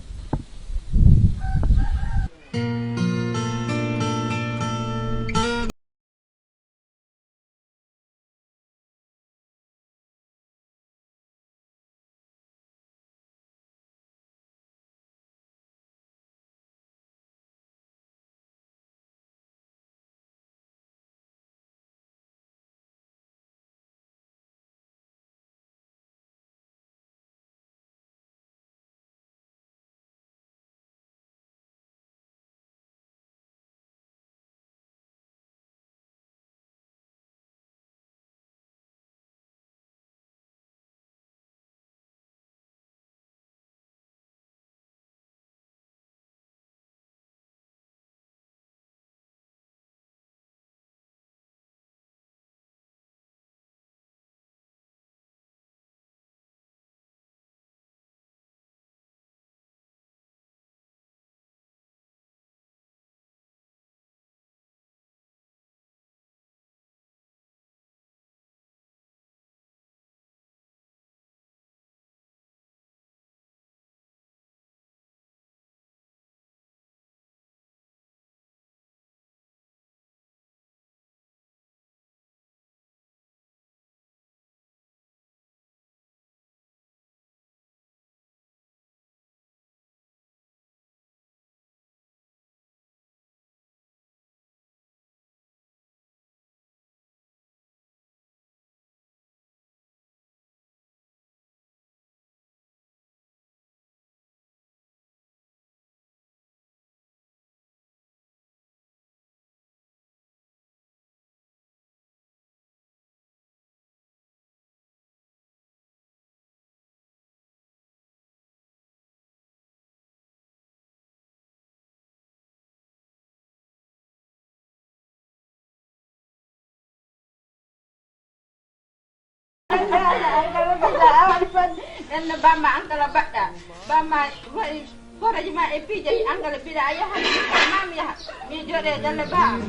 Ɗen no bamma an kala baɗɗa. Bamma waɗi goreji ma e piije an kala mbiɗa a yaha. Mam yaha. Mi jooɗe galle ba am.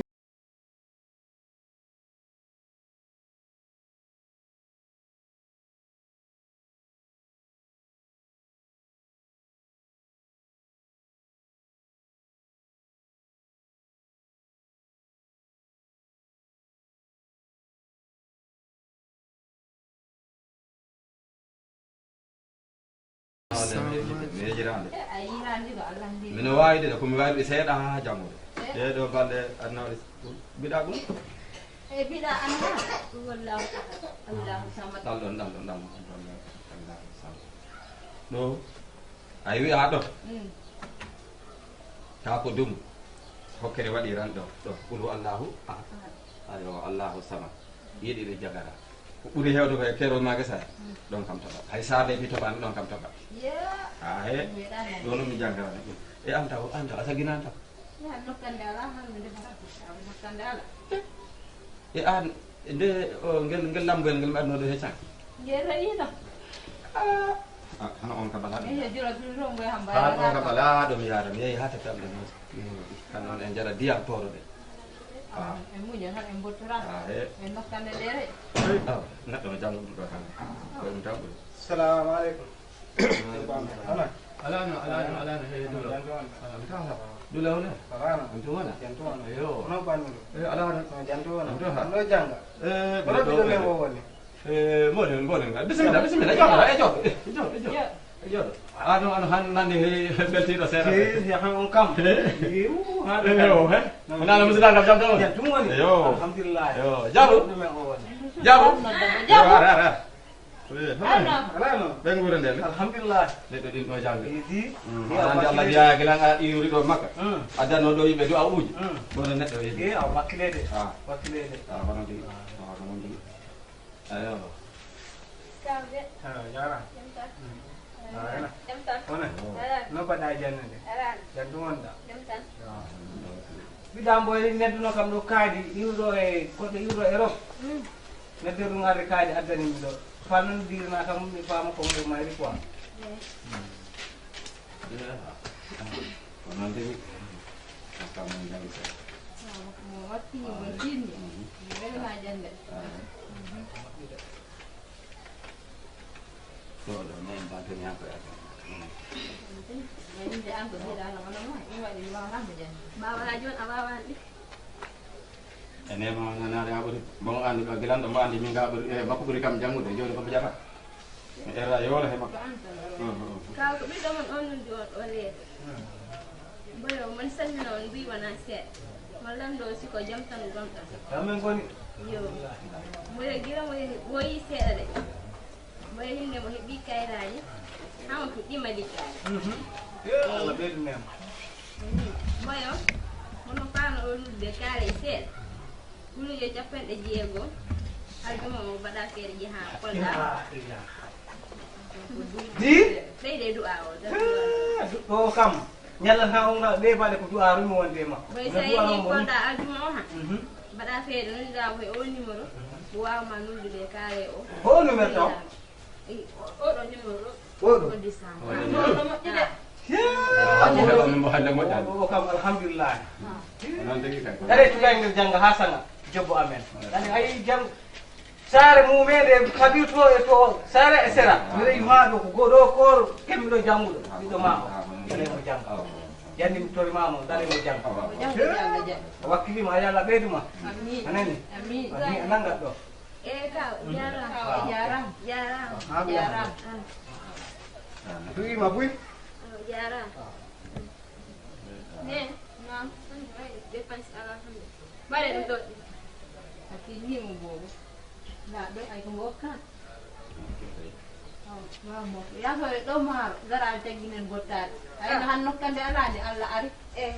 Mino waawi de, ko mi waawi ɗe seeɗa haa janngo de. Ɗee ɗo balɗe adnawɗe mbiɗa ɗum. E mbiɗa annaa ɗum wallahu ahad, Allahu samad. Ɗal ɗon, ɗal ɗon, ɗal ɗon, ɗal ɗon, ɗal ɗon. Ɗo, a wi'a ɗo. Mm. Taa ko dumu. Hokkere waɗi ran ɗo, ɗo. Qul huwa Allahu ahad. Ahad. Ayo, Allahu samad. Yiɗi ɓe jagara. Ko ɓuri heewde ko e keerol maa gesa. Mm. Ɗon kam toɓa. Hay saarde mi toɓaani, ɗon kam toɓa. Yaa. Ah, he. Mi meeɗaani. Ɗo no mi janngaani ɗum. E an taw, an taw, a saginaani taw. Yaa, nokkande alaa, han mi defata ko. Nokkande alaa. E an, nde, o, ngel, ngel lamboyel ngel mi adnoo ɗo he can? Ngel reyino. Ah, ah, hano on ka balaaɗo. Ehe, jura tun ɗo mboy hamba. Hano on ka balaaɗo mi yaara, mi yehi haa tafi am ɗo. Hano on en jara diyam poro de. Ah. En muña tan en mbottira. Ah, he. En nokkande nde rey. Ah, neɗɗo no janngo ɗum ɗo hannde. Ko ɗum tan ɓuri. Salamu aleykum. Alano, alano, alano, he, dulo. Alhamdulillah. Dulo wona? Alano. Antum wona? Jantu wona. Yo. Ono banu. Eh, alano. Jantu wona. Antum ha? Ano janga. Eh, ono dulo men wo woni. Eh, moni, moni. Bismillah, bismillah. Jodo, eh, jodo, eh, jodo, jodo. Eh, jodo. Ano, ano han nande he beltino sera. Eh, ya han on kam. Eh. Yo, he. Wona no musida kam jantu wona. Jantu woni. Yo. Alhamdulillah. Yo, jabu. Dulo men wo woni. Jabu. Jabu. Yo, ara, ara. Eh, alano. Alano. Ɓe nguura nde ne? Alhamdulillah. Neɗɗo ɗin ɗo jannga. Idi. Mm. Yo, aɗa anndi Allah wiya gila a iwri ɗo Makka. Mm. Addanno ɗo yimɓe du'a uji. Mm. Kono neɗɗo yidi. Eh, a wakkile de. Ah. Wakkile de. Ah, hono tigi. Ah, hono tigi. Ayo. Kawde. Ah, yara. Jam tan. Mm. Ah, yana. Jam tan. Wona. Alano. No mbaɗa jannde? Alano. Jam ɗum wonɗa? Jam tan. Ah. Mbiɗa mbo e neɗɗo no kam ɗo kaadi iwɗo e goɗɗo iwɗo Europe. Mm. Neɗɗo ɗum arde kaali addani mi ɗo. Faa noon diirna kam mi faama ko mo mayri quoi. Ko noon tigi. Ko kam mo janngi seeɗa. Mo watti mo jinni. Mo welna jannde. Ɗo, ɗo, noon mbaɗen haa ko yaata. Inde an ko jiiɗa no wona mo, ɗum waɗi mi waawaa mo jannde. Mbaawa haa jooni a waawaa ɗi. E neema nanaare haa ɓuri. Mbo mo anndi ɗo gilanɗo, mbo anndi min ga ɓuri, e makko ɓuri kam janngude, jooni ko mbo jata. Mi era yoola he makko. Ko an tan. Mhm, mhm. Kaw ko ɓiɗɗo mon on nun jooni o leeɗo. Mboyo, mon salmina on mbii wonaa seeɗa. Mo lanndo si ko jam tan ngonɗon. Jam men ngoni. Yo. Mboyo gila mo yehi, ɓooyi seeɗa de. Mboyo hinde mo heɓi kayraaji. Haa mo fuɗɗiima liggaade. Mhm. Yo, Allah ɓeydu neema. Mboyo, hono faano o nulde kaare e seeɗa. Guluuje capanɗe jeego, aljuma o mbaɗa feere jeha Kolda. Di? Ɓeyde du'a o tan. Ah, du-, ɗo kam, ñallan ha on ngal ɓe baɗe ko du'a rumi wonde ma. Boy sa yehi Kolda aljuma o ha. Mhm. Mbaɗa feere noddiɗa ko e o numéro, mhm, o waawma noddude kaare o. Ko o numéro taw? Oɗo numéro ɗo. Oɗo? Ko décembre. Oɗo numéro. Oɗo moƴƴi de. Hee! Oɗo moƴƴi. Oɗo moƴƴi. Oɗo kam, alhamdulillah. Ah. Onon tigi kay. Kare tugay ngel jannga haa saŋa, jobbo amen. Kadi ay jam, saare mumede kabirto e to, saare e sera. Ah. Mi rewi maa ɗo ko goɗo koor, kemmi ɗo jannguɗo. Ah, ɓiɗɗo maa o. Ah, ah, dale mo jannga. Ah. Yanni mi tori maa mo, dale mo jannga. Ah. Jannga, jannga, jannga. A wakkili ma, Yalla ɓeydu ma. Amin. A nani? Amin. Amin. A nanngat ɗo. Eeyi, kaw, jaaraama. Jaaraama. Jaaraama. Jaaraama. Duwiima buy. Jaaraama. Ne, naam. Dépense alaa hannde. Mbaɗe ɗum ɗo. A kiñii mo boobo. Ndaa ɗo ay ko mo okka. Oh, waaw mo. Yaa ko ɗo maaro. Gara a jagginen bottaari. Ay no han nokkande alaa nde Allah ari. Eh.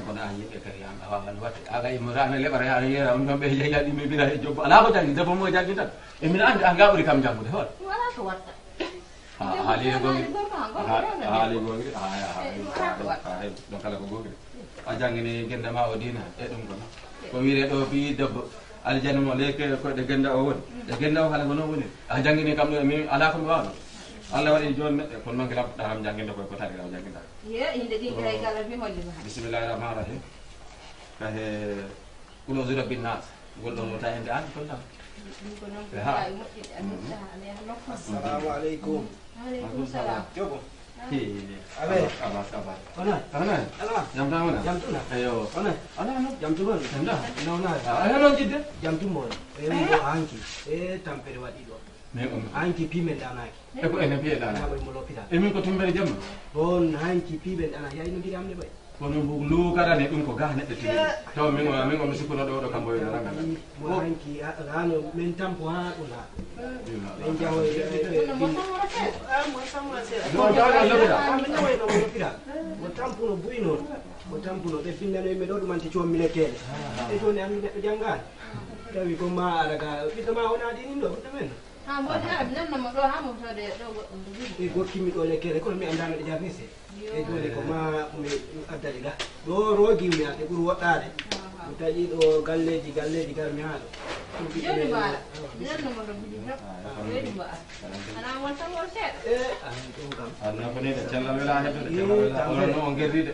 Kono an yimɓe kadi an a wawan watte. Aga immo tan ne leɓata yaara yeera on ɗon ɓe jeeya ɗi mi bira e jobbo. Alaa ko janngi, debbo mo janngi tan. E min anndi an ga ɓuri kam janngude hoore. Wala ko watta. Haali e gonga. Haali gonga. Haali haali ɗon kala ko gonga. A jangini genda ma o diina e ɗum kono. Ko wiire ɗo bi debbo aljanna mo leke ko de genda o woni. De genda o kala ko non woni. A jangini kam ɗo mi ala ko mi wano. Allah waɗi jooni neɗɗo kono non gila ɗaram janginde koy ko tari raw janginde. Ye inde ɗin kay kala bi holli ma. Bismillahir rahmanir rahim. Kahe Kulo zura bin nas. Ngol ɗon wota hende an kon tan. Ɗum ko noon ko ha moƴƴude a dutta a neeha nokku. Assalamu aleykum. Aleykum salam. Jogo. Abe. Abas, abas. Ona. Ona. Ala. Jam tan ona. Jam tuna. Ayo. Ona. Ala no. Jam tuma. Jam da. No na. Ayo no jidde. Jam tumo. E mo hanki. E tampere waɗi ɗo. Mais on hanki pimen danaki. E ko ene piye dana. Mo lopital. E min ko tumbere jamma. Bon hanki pimen dana ya ino gidi amne bay. Kono mbo luukarane ɗum ko gaa neɗɗo tigi. Taw min o min o mi sikkuno ɗo ɗo kambo yo ranga. Mo hanki rano men tampo ha ɗum ha. Men jawo e mo tampuno buy noon. Mo tampuno ɓe bindano yimɓe ɗo ɗumante commine tele. E joni anndi neɗɗo janngaani. Tawi ko ma ara ga ɓiɗɗo ma wona ɗinin ɗo ɓiɗɗo men. Ha mboɗo ara mi nanna mo ɗo ha mo sode ɗo goɗɗum to bidi. E gokkimi ɗo lekkere kono mi anndaa no ɗe jarnise. E joni ko ma mi addani ga ɗo rogi mi ande ɓuri woɗɗaade. Mi taƴi ɗo galleji galleji gar mi haa ɗo. Joni mbaala mi nanna mo to bidi to. Weli mbo ara ana won tan won seeɗa. E ahan ɗum kam. Anna ko ne da cellal wela heddo de cellal wela on no on gerri de.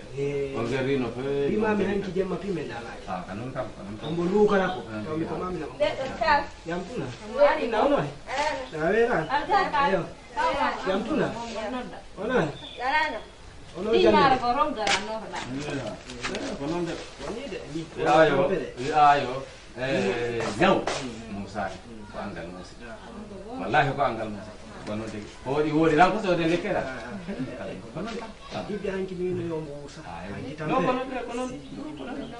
On gerri no fe. Bima mi hanki jemma pimen dalaji. Ah kanon kam kanon kam. Mbo lukana ko taw mi ko mamina. Yam tuna. Nawno he. Aweran. Ayo. Yam tuna. Ona. Ono jannde. Ko rongaranno ko ɗa. Ko noon de. Woni de. Wi'aayo wi'aayo. Ñaw. Muusa ko anngal muusi. Wallahi ko anngal muusi. Ko noon tigi ko waɗi woodi tan ko soode lekkere. Ko noon tan. Jidde hanki ni no yo muusa. Hanki tan. Non ko noon de ko noon.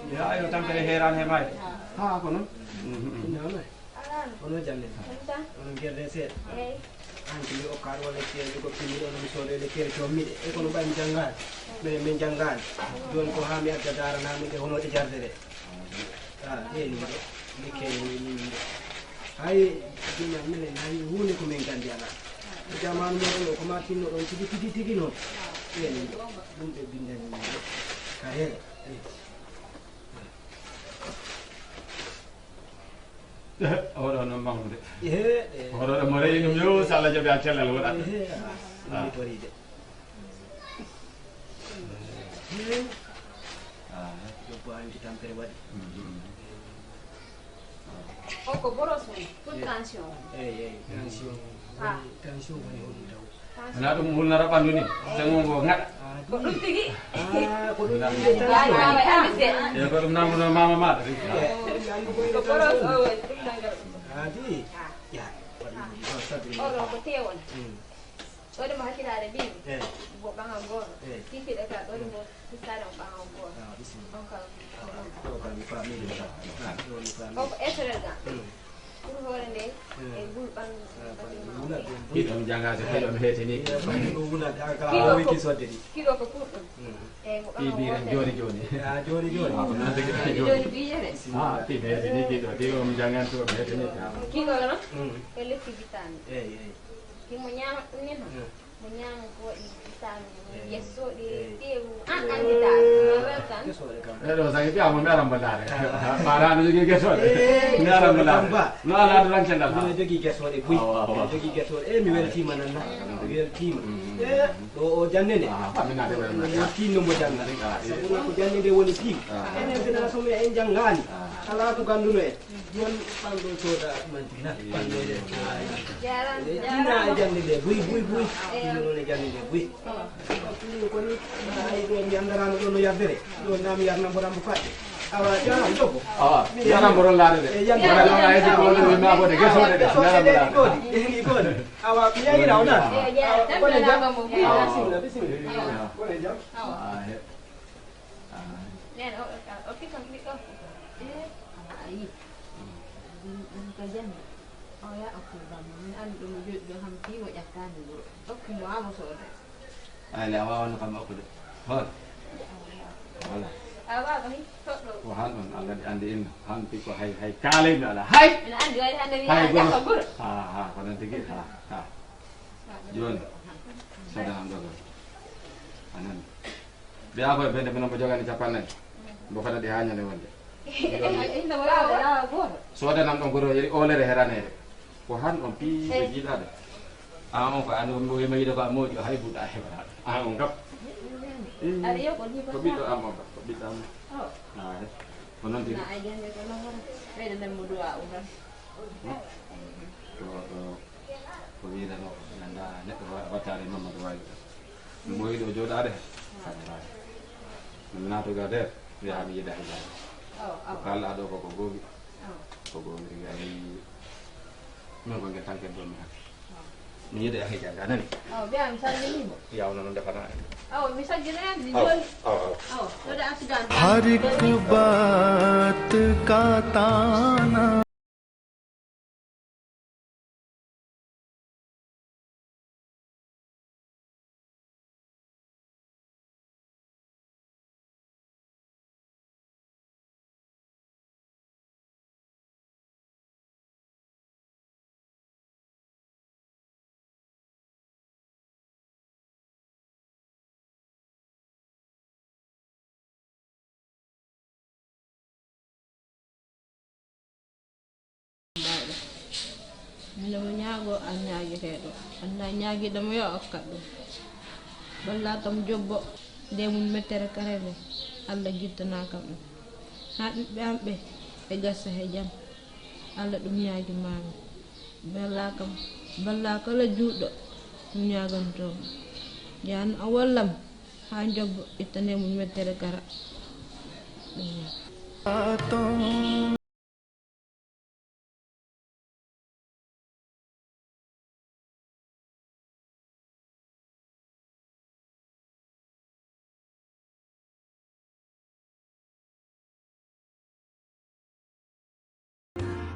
Wi'aayo tampere heeraan he maayde. Haa ko noon. Kono jannde. Onon gerde seeɗa. Hanki mi okkaɗo walla ceeɗe ko pini ɗo mi soodo e lekkere commiɗe e kono ɓay mi janngaani. Ɓe min janngaani. Jooni ko haa mi adda daaranami ɗe hono ɗe jarde ɗe. A ɓeeni ɗo lekkere ni ni ni. Hay juma minen hay huunde ko min gandi ala. Jamaanu moɗon o ko ma tinno ɗon tigi tigi tigi noon. Ɓeeni ɗo ɗum ɓe bindani min ɗo ka heere. Oɗo noon mawnude. Oɗo ɗo mo reyi ɗum yo so Allah jaɓi a cellal woɗat. Ɗum mi toriide. Debbo hanki tampere waɗi. O ko boros woni pour tension. Eyi eyi tension. Tension woni hoɗum taw. Wona ɗum hulnata ɓanndu ni, sengo ngo ŋaɗa. Ko ɗum tigi. Ko ɗum tigi. E ko ɗum nanguno mama maɗa. Ko boros o woni ɗum nangata ɗum. Adi ya. Oɗo ko tewon. Ɗoɗi mo hakkilaade mbiimi. Mo ɓaŋal gooto. Kikiɗe ka ɗoɗi mo. Histaade mo ɓaŋal gooto. On kala. O ko etorel ga. Ɓuri hoore nde e ngul ɓanndu. Kiɗo mi janngaade kiɗo mi heetini. Kiɗo ko kurɗum. Eyi mo ɓaŋal gooto. Jooni jooni. Jooni jooni. Jooni jooni. Kiɗo mi jannganto mi heetini. Kiɗo no e lekki bitaani. Himo ñaama ɗum ni tan. Mo ñaama ko waɗi sami yesso ɗe tewu an anndita weltan. Eɗo sagi ɓiya mo mi aran ballare. Ɓaɗa no jogii gesoɗe. Mi aran ballare no ala to ranke ndal. Mino jogii gesoɗe buy. Mino jogii gesoɗe e mi weltiima nan na. Mi weltiima. E ɗo o jannde nde. Tinno mo jannga sabu ko jannde nde woni pin. Enen génération en janngaani. Alaa ko gannduno en. Yon ɓanɗo sooda mantina ɓanɗoyde. Ina e jannde nde buy buy buy. Ina noon e jannde nde buy. Ɗum ko ni ay ɗo mi anndarano ɗo no yardere. Ɗo nami yarna mboɗa mbo faɗɗe. Awa jaram jogo. Awa yaram mboɗon laade de. E yande wona ɗon ayde ko woni mi abode gesode de. Nara mboɗa. Ɗo ɗi ɗo ɗi awa mi yayira o nan. Awa kone jam. Awa bisimilla bisimilla. Kone jam. Awa. Nene o o kitan ɓiɗɗo. E awa ayi. Ɗum ɗum ka jannde. O ya okkude bamma min anndi ɗum o jooɗi ɗo kam fii mo ƴattaani wuro. Okki mo haa mo sooda. Ay le a waawano kam okkude. Hoore. Wala. A waawno hin toɗɗo. Ko han on Allah de anndi inno han pi ko hay hay kaalay mi ala hay. Ina anndi wari hannde mi Hay yaa gono. Ƴakka guro. Ha ha ko noon tigi ha ha. Jooni. Sodanam ɗo kam. A nani. Mbiya koye bende mino mbo jogani capanɗe nayi. Mbo fadani haa ñande wonde. Inna wala wala goto. Sodanam ɗon goto yeɗi olere heranede. Ko han on pi ɓe jiiɗaɓe. An on ko an on mo wima yiɗa ko a moƴƴo hay buɗa heɓata. An on kam. Aɗa yiya ko ni ko ɓiɗɗo am on kam. Ko ɓiɗɗo am. Oh. Ay. Ko noon tigi. Na ay jande ko noon wona. Ɓeyda nden mo duwa o tan. Hmm? Ko, ko, ko wiide no, nanda neɗɗo wa-, wattaade Mamadou Waly. Mo yiɗi o jooɗaade heen. Haɗeraade. Mi naatu ga der, wiya mi yiɗa hijaade. Oh, oh. Ko kaalɗaa ɗo ko, ko goowi. Oh. Ko goowi tigi a yii. Min ko ngel tan keddoo mi hannde. Oh. Mi yiɗa hijaade, a nani? Oh, mbiyaa mi salminiima. Yawno noon defana en. Oh, mi salmina en, mi jooni. Oh, oh. Oh, ɗo de accident. हर एक बात का ताना। Mbaɗa. Mino mo ñaago an ñaageteeɗo. An na ñaagiiɗo mo yo okkat ɗum. Balla kam jobbo nde mum mettere kare nde. Allah jittana kam ɗum. Haa ɓiɓɓe am ɓe, ɓe gasa he jam. Allah ɗum ñaagi maami. Balla kam, balla kala juuɗo ɗum ñaagantoo. Yaanu a wallam haa jobbo ittane mum mettere kara. Ɗum.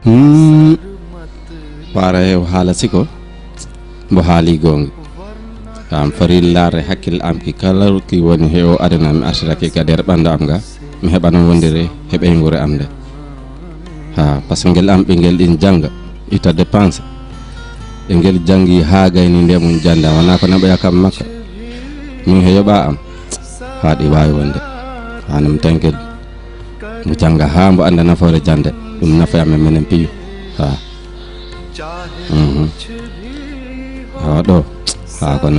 Hmm. Faara heew haala siko mbo haali goonga. Am fari laarde hakkille am ki kala ki woni he o aduna mi artirake ka nder ɓanndu am ga, mi heɓano wondire he ɓeynguure am nde. Ha, parce que ngel am ɓe ngel ɗin jannga, ita dépense. E ngel janngi haa gayni nde mum jannda, wonaa ko naɓoya kam makka. Min he yoɓa am, haa ɗi waawi wonde. Haa no mi tankiri. Mbo jannga haa mbo annda nafoore jannde, ɗum nafoya men menen piyu. Ha. Mhm. Awa ɗo. Ha ko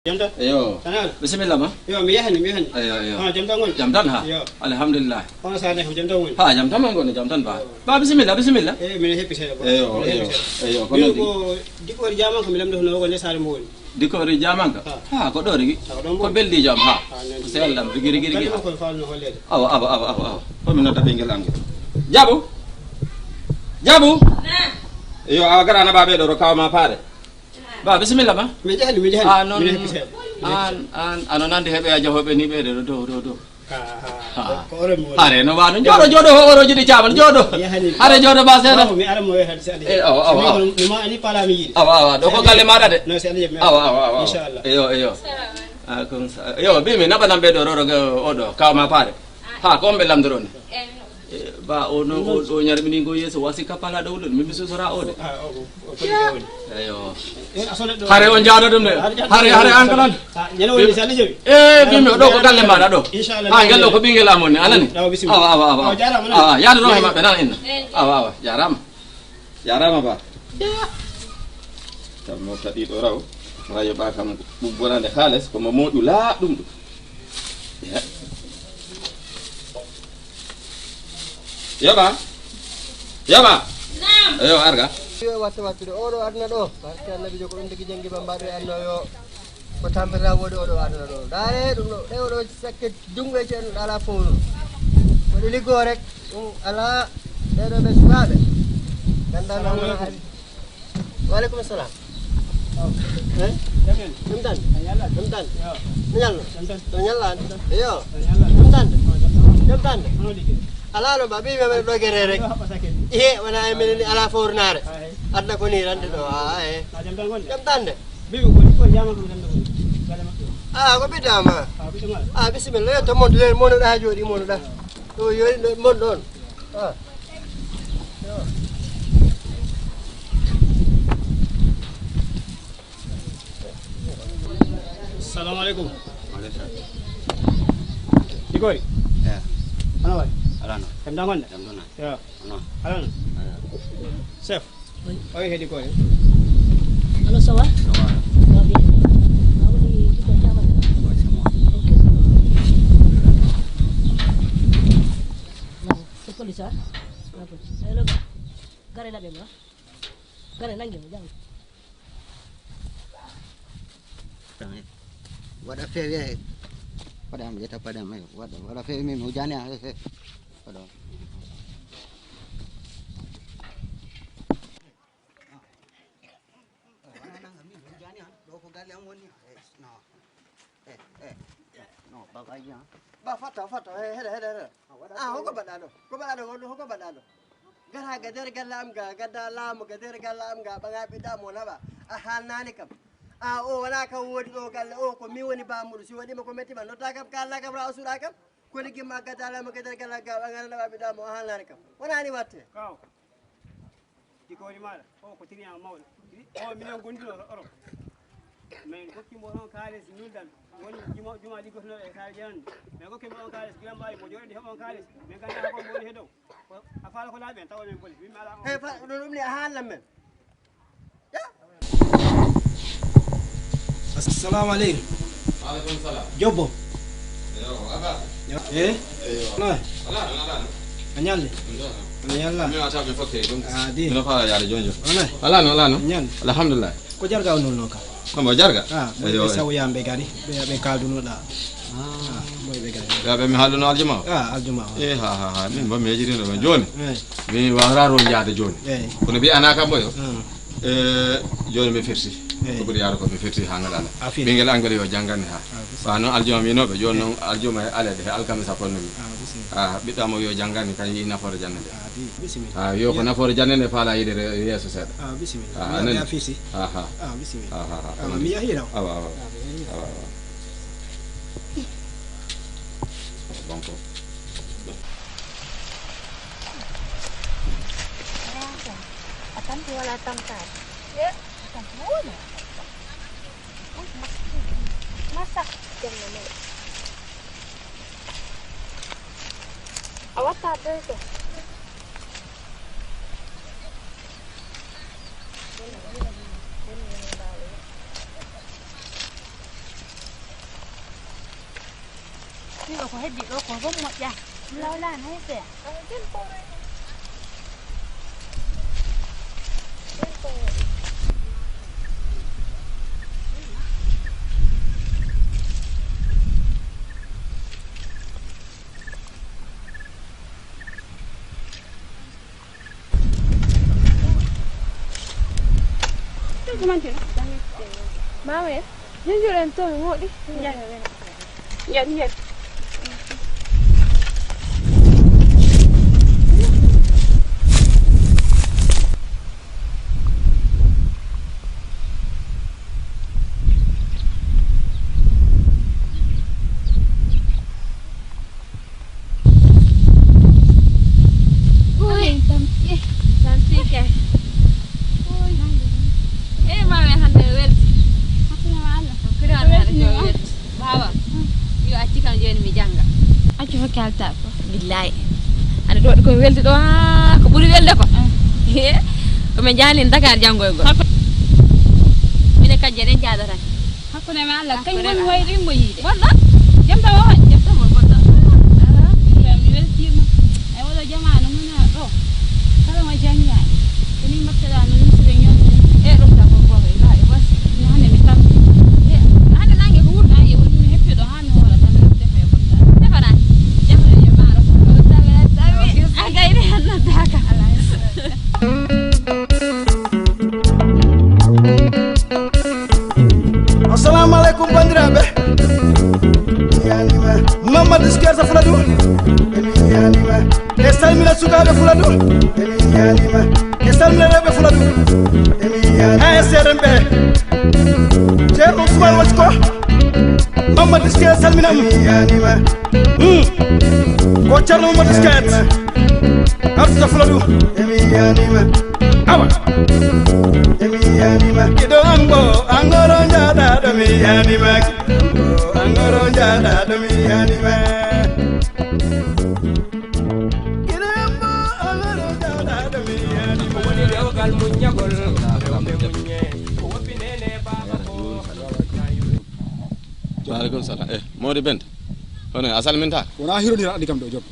Jam tan? Eyo. Tanal? Bisimilla ma. Yo, mi yahani, mi yahani. Eyo, eyo. Ah, jam tan woni? Jam tan ha? Yo. Alhamdulillah. Kono sa ne kam jam tan woni? Ha, jam tan woni, jam tan ba. Yo. Ba, bisimilla, bisimilla. Eh, minen heppi seeɗa ba. Eyo, minen eyo, heppi seeɗa. Eyo, ko minen noon ko dikkoori jaman ko mi lamdotono ko nde saare mo woni. Dikkoori jamanka? Ha. Ha, ko ɗo rigi. Ha, ko ɗon ko woni? Beldi jam, ha. Ha, noon. Ko seel ɗam, rigi, rigi, rigi, galle ha. Makko faalno holleede. Awa, awa, awa, awa, awa. Ko mi nodda ɓe ngel ange. Jabu? Jabu? Na. Yo, a gara na ba ɓe ɗo, ɗo kawa ma paare. Ba, bisimilla ma. Mi jahli, mi jahli. Ah, noon. Minen heppi seeɗa. An, an, ano nandi heɓe a jahoɓe ni ɓe ɗo, ɗo, ɗo, ɗo. Ha, ha. Ha. Ko, ko oro mi woni. Are no wano. Jooɗo, jooɗo, ho oro jiɗi caman, jooɗo. Yahani. Are jooɗo ba seeɗa. Bawo, mi ara mo wehade si Aliou. Eh, awa, awa, awa. Mi, mi ma ani pala mi yiɗi. Awa, awa, ɗo ko galle maɗa de. No, si Aliou, mi ara. Awa, awa, awa. Inchallah. Eyo, eyo. Salamu aleykum. Ah, comme ça. Eyo, bi mi naɓa nan ɓe ɗo, ɗo, ɗo, oɗo, kaw ma paare. Ha, ko on ɓe lamdoro ni? Eh, no. Eh, ba, o no, o, o ñarmini ngo yeeso, wasi ka pala ɗo ɗon, mi, mi susora o de. Ah, o, o, o, o, o. Eyo. Eh, a solet ɗo. Hare on jaada ɗum de. Hare, hare, hare an kalan. Ah, ñande woni si Allah jaɓi. Eh, bimmi, ɗo ko galle maɗa ɗo. Inchallah. Ha, ngel ɗo ko ɓingel am woni, alani? Awa, bisimilla. Awa, awa, awa. Awa, jaaraama, awa, yaadu ɗo he maɓɓe, nan inna. Eh. Awa, awa, jaaraama. Jaaraama ba. Kam mo taɗi ɗo raw. Rayo ba kam ɓuggorande haalis, ko mo moƴu laaɗum ɗum. Ya. Yoɓa. Yoɓa. Naam. Yo arga. Yo watte wattude oɗo aduna ɗo. Barke Annabi jo ko ɗum tigi jangi ba mbaɗo e anno yo. Ko tampere wode oɗo aduna ɗo. Dare ɗum ɗo. Ɗe oɗo sakke jungo e cen ala fowru. Ko ɗi liggo rek. Ɗum ala. Ɗe ɗo ɓe suɓaɓe. Ganda. Assalamu alaikum. Wa aleykum salam. Eh? Jam tan? Jam tan? No ñallu? No ñallu? Yo. Jam tan? Jam tan? Alaa no mba, ɓii men ɗo gere rek. Ihe, wona e minen ni alaa fowrunaare. Aduna ko ni rande ɗo. Ah, eh. Jam tan de. Ah, ko ɓiɗɗa ma? Ah, bisimilla. Yo to mon, le mon ɗa jooɗi mon ɗa. Ɗo yori mon ɗon. Ah. Salamu aleykum. Dikoy. Eh. Ano waɗi? Alano. Jam tan gonɗa? Jam tan. Yo. Alano. Alano. Chef. Oye heɗi koye. Allo, ça va? Ça va. Ça va bien. A woni Dikoy Thiamate? Oui, c'est moi. Ok, ça va. C'est police, hein? Ah bon. Hello, gars. Gare laɓe ma. Gare nange mo jam. Waɗa feewi e waɗa am ƴetta paɗe am e waɗa waɗa feewi min o jani a e waɗa waɗa nanga min o jani an ɗo ko galle am woni no e e no baba yi an ba fatta fatta e heɗa heɗa heɗa a hoko baɗa ɗo ko baɗa ɗo hoko baɗa ɗo Gara ga nder galle am ga, gadda laamu ga nder galle am ga, ɓaŋa ɓiɗɗa mo naɓa. A haalnaani kam. A o wona kam woodi ɗo galle o ko min woni baamuɗo. Si waɗiima ko metti ma notta kam kaalna kam raa o suuɗa kam. Ko liggi ma gadda laamu ga nder galle am ga, ɓaŋa naɓa ɓiɗɗa mo a haalnaani kam. Wonaani watte. Kaw. Jikooji maaɗa. O ko tiriyaama mawɗo. O minen gonduno Europe. Min kokki mo toon kaalis nuldan. Woni juma juma liggotono e saare janande. Min kokki mo on kaalis gila mbaawi mo jooɗi heɓon kaalis. Min ganda ko woni he dow. A faala ko laaɓi en tawa min boni. Min ala on. He fa ɗum ɗum ni a haalan men. Assalamu aleykum. Aleykum salam. Jobbo. Yo, aba. Eh? Yo. Na. Ala, ala, ala. A ñalli? Yo. Ana yalla. Mi wata mi fokke ɗum. Ah, di. Mino fara yaade jonjo. Ana. Ala no, ala no. Ñalli. Alhamdulillah. Ko jarga o nulno ka? Hombo jarga? Ah, ɓe sawoyamɓe gari, ɓe ɓe kaldunoɗa. Ah, moy ɓe gari. Ya ɓe mi haalduno aljuma o? Ah, aljuma o. Eh, ha ha ha, min ba mi yejirino ɓe joni. Eh. Mi wara ron yaade joni. Eh. Kono bi ana kam boyo. Hmm. Eh, joni mi firti. Eh. Ko ɓuri yaade ko mi firti ha ngal ala. A firti. Ɓingel angel yo jangani ha. Ah, bisimilla. Ba noon aljuma mi noɓe, joni noon aljuma e alede he alkamisa konno mi. Ah, bisimilla. Ah, ɓiɗɗa mo yo jangani kan yi nafoore jannde. Ah, bi- bisimilla. Ah, yo ko nafoore jannde nde faala yiɗere yeeso seeɗa. Ah, bisimilla. Ah, mi anan- a fiisi. Ah, ha. Ah, bisimilla. Ah, ha, ha. Ah, mi yahi law. Awa, awa. Ah, mi yahi law. Awa, awa. Bon ko. A tampi wala tamtaade. Ye, a tampi wala. Masa. Masa. Jam na mala. A watta dow to. Ɗiɗo ko heddi ɗo ko fof moƴƴa. Lawlaano hay seya. Mama ya, jinjur en to mi moɗi. Njari, njari. Uy. Tan tan. Eh. Tan tan kay. Uy. Eh, mama hannde o welti. Hakkunde ma Allah. Hakkunde ma Allah, hannde o welti. Baaba. Yo acci kam jooni mi jannga. Accu fof kalta ko. Billaay. Hannde ɗo ko weldi ɗo haa ko ɓuri welde ko. He. Ko min jahani Dakar janngoygol. Mine kadi eɗen jaada tan. Hakkunde ma Allah, kañ woni hoyɗo immo yiide. Bonɗo? Jam tan o waɗi. Jam tan o bonɗo. Mi weltiima. Ay, oɗo jamaanu mona ɗo. Kala mo janngaani. Ko ni mbaɗteɗaa no ni so ɓe ñootde. E ɗum tan ko gooto e law e wasi. No hannde mi tampi. E hannde naange ko wuur naange woni mi heppi ɗo haa mi hoora tan mi defa e bonta. Defanaa. Defanaa e maaro. Tawi tawi. A gayni hannde daaka. Alaa. Mamadou Skersa Fuladu. E salmina sukaaɓe Fuladu. E salmina rewɓe Fuladu. Ha e seeɗen ɓe. Ceerno Ousmane Wacko. Mamadou Skersa salminam. Hmm. Ko Ceerno Mamadou Skersa. Arsuta Fuladu. Awa. Ido ango, angoro njada do mi yanima. Angoro njada do mi yanima. Ido ango, angoro njada do mi yanima. Woni dewgal muññagol, rewɓe muññe, ko woppi nene baaba ko. Waaleykum salam. Eh, Mawdi Bente. Hono a salminta? Wona hironira addi kam ɗo, Job.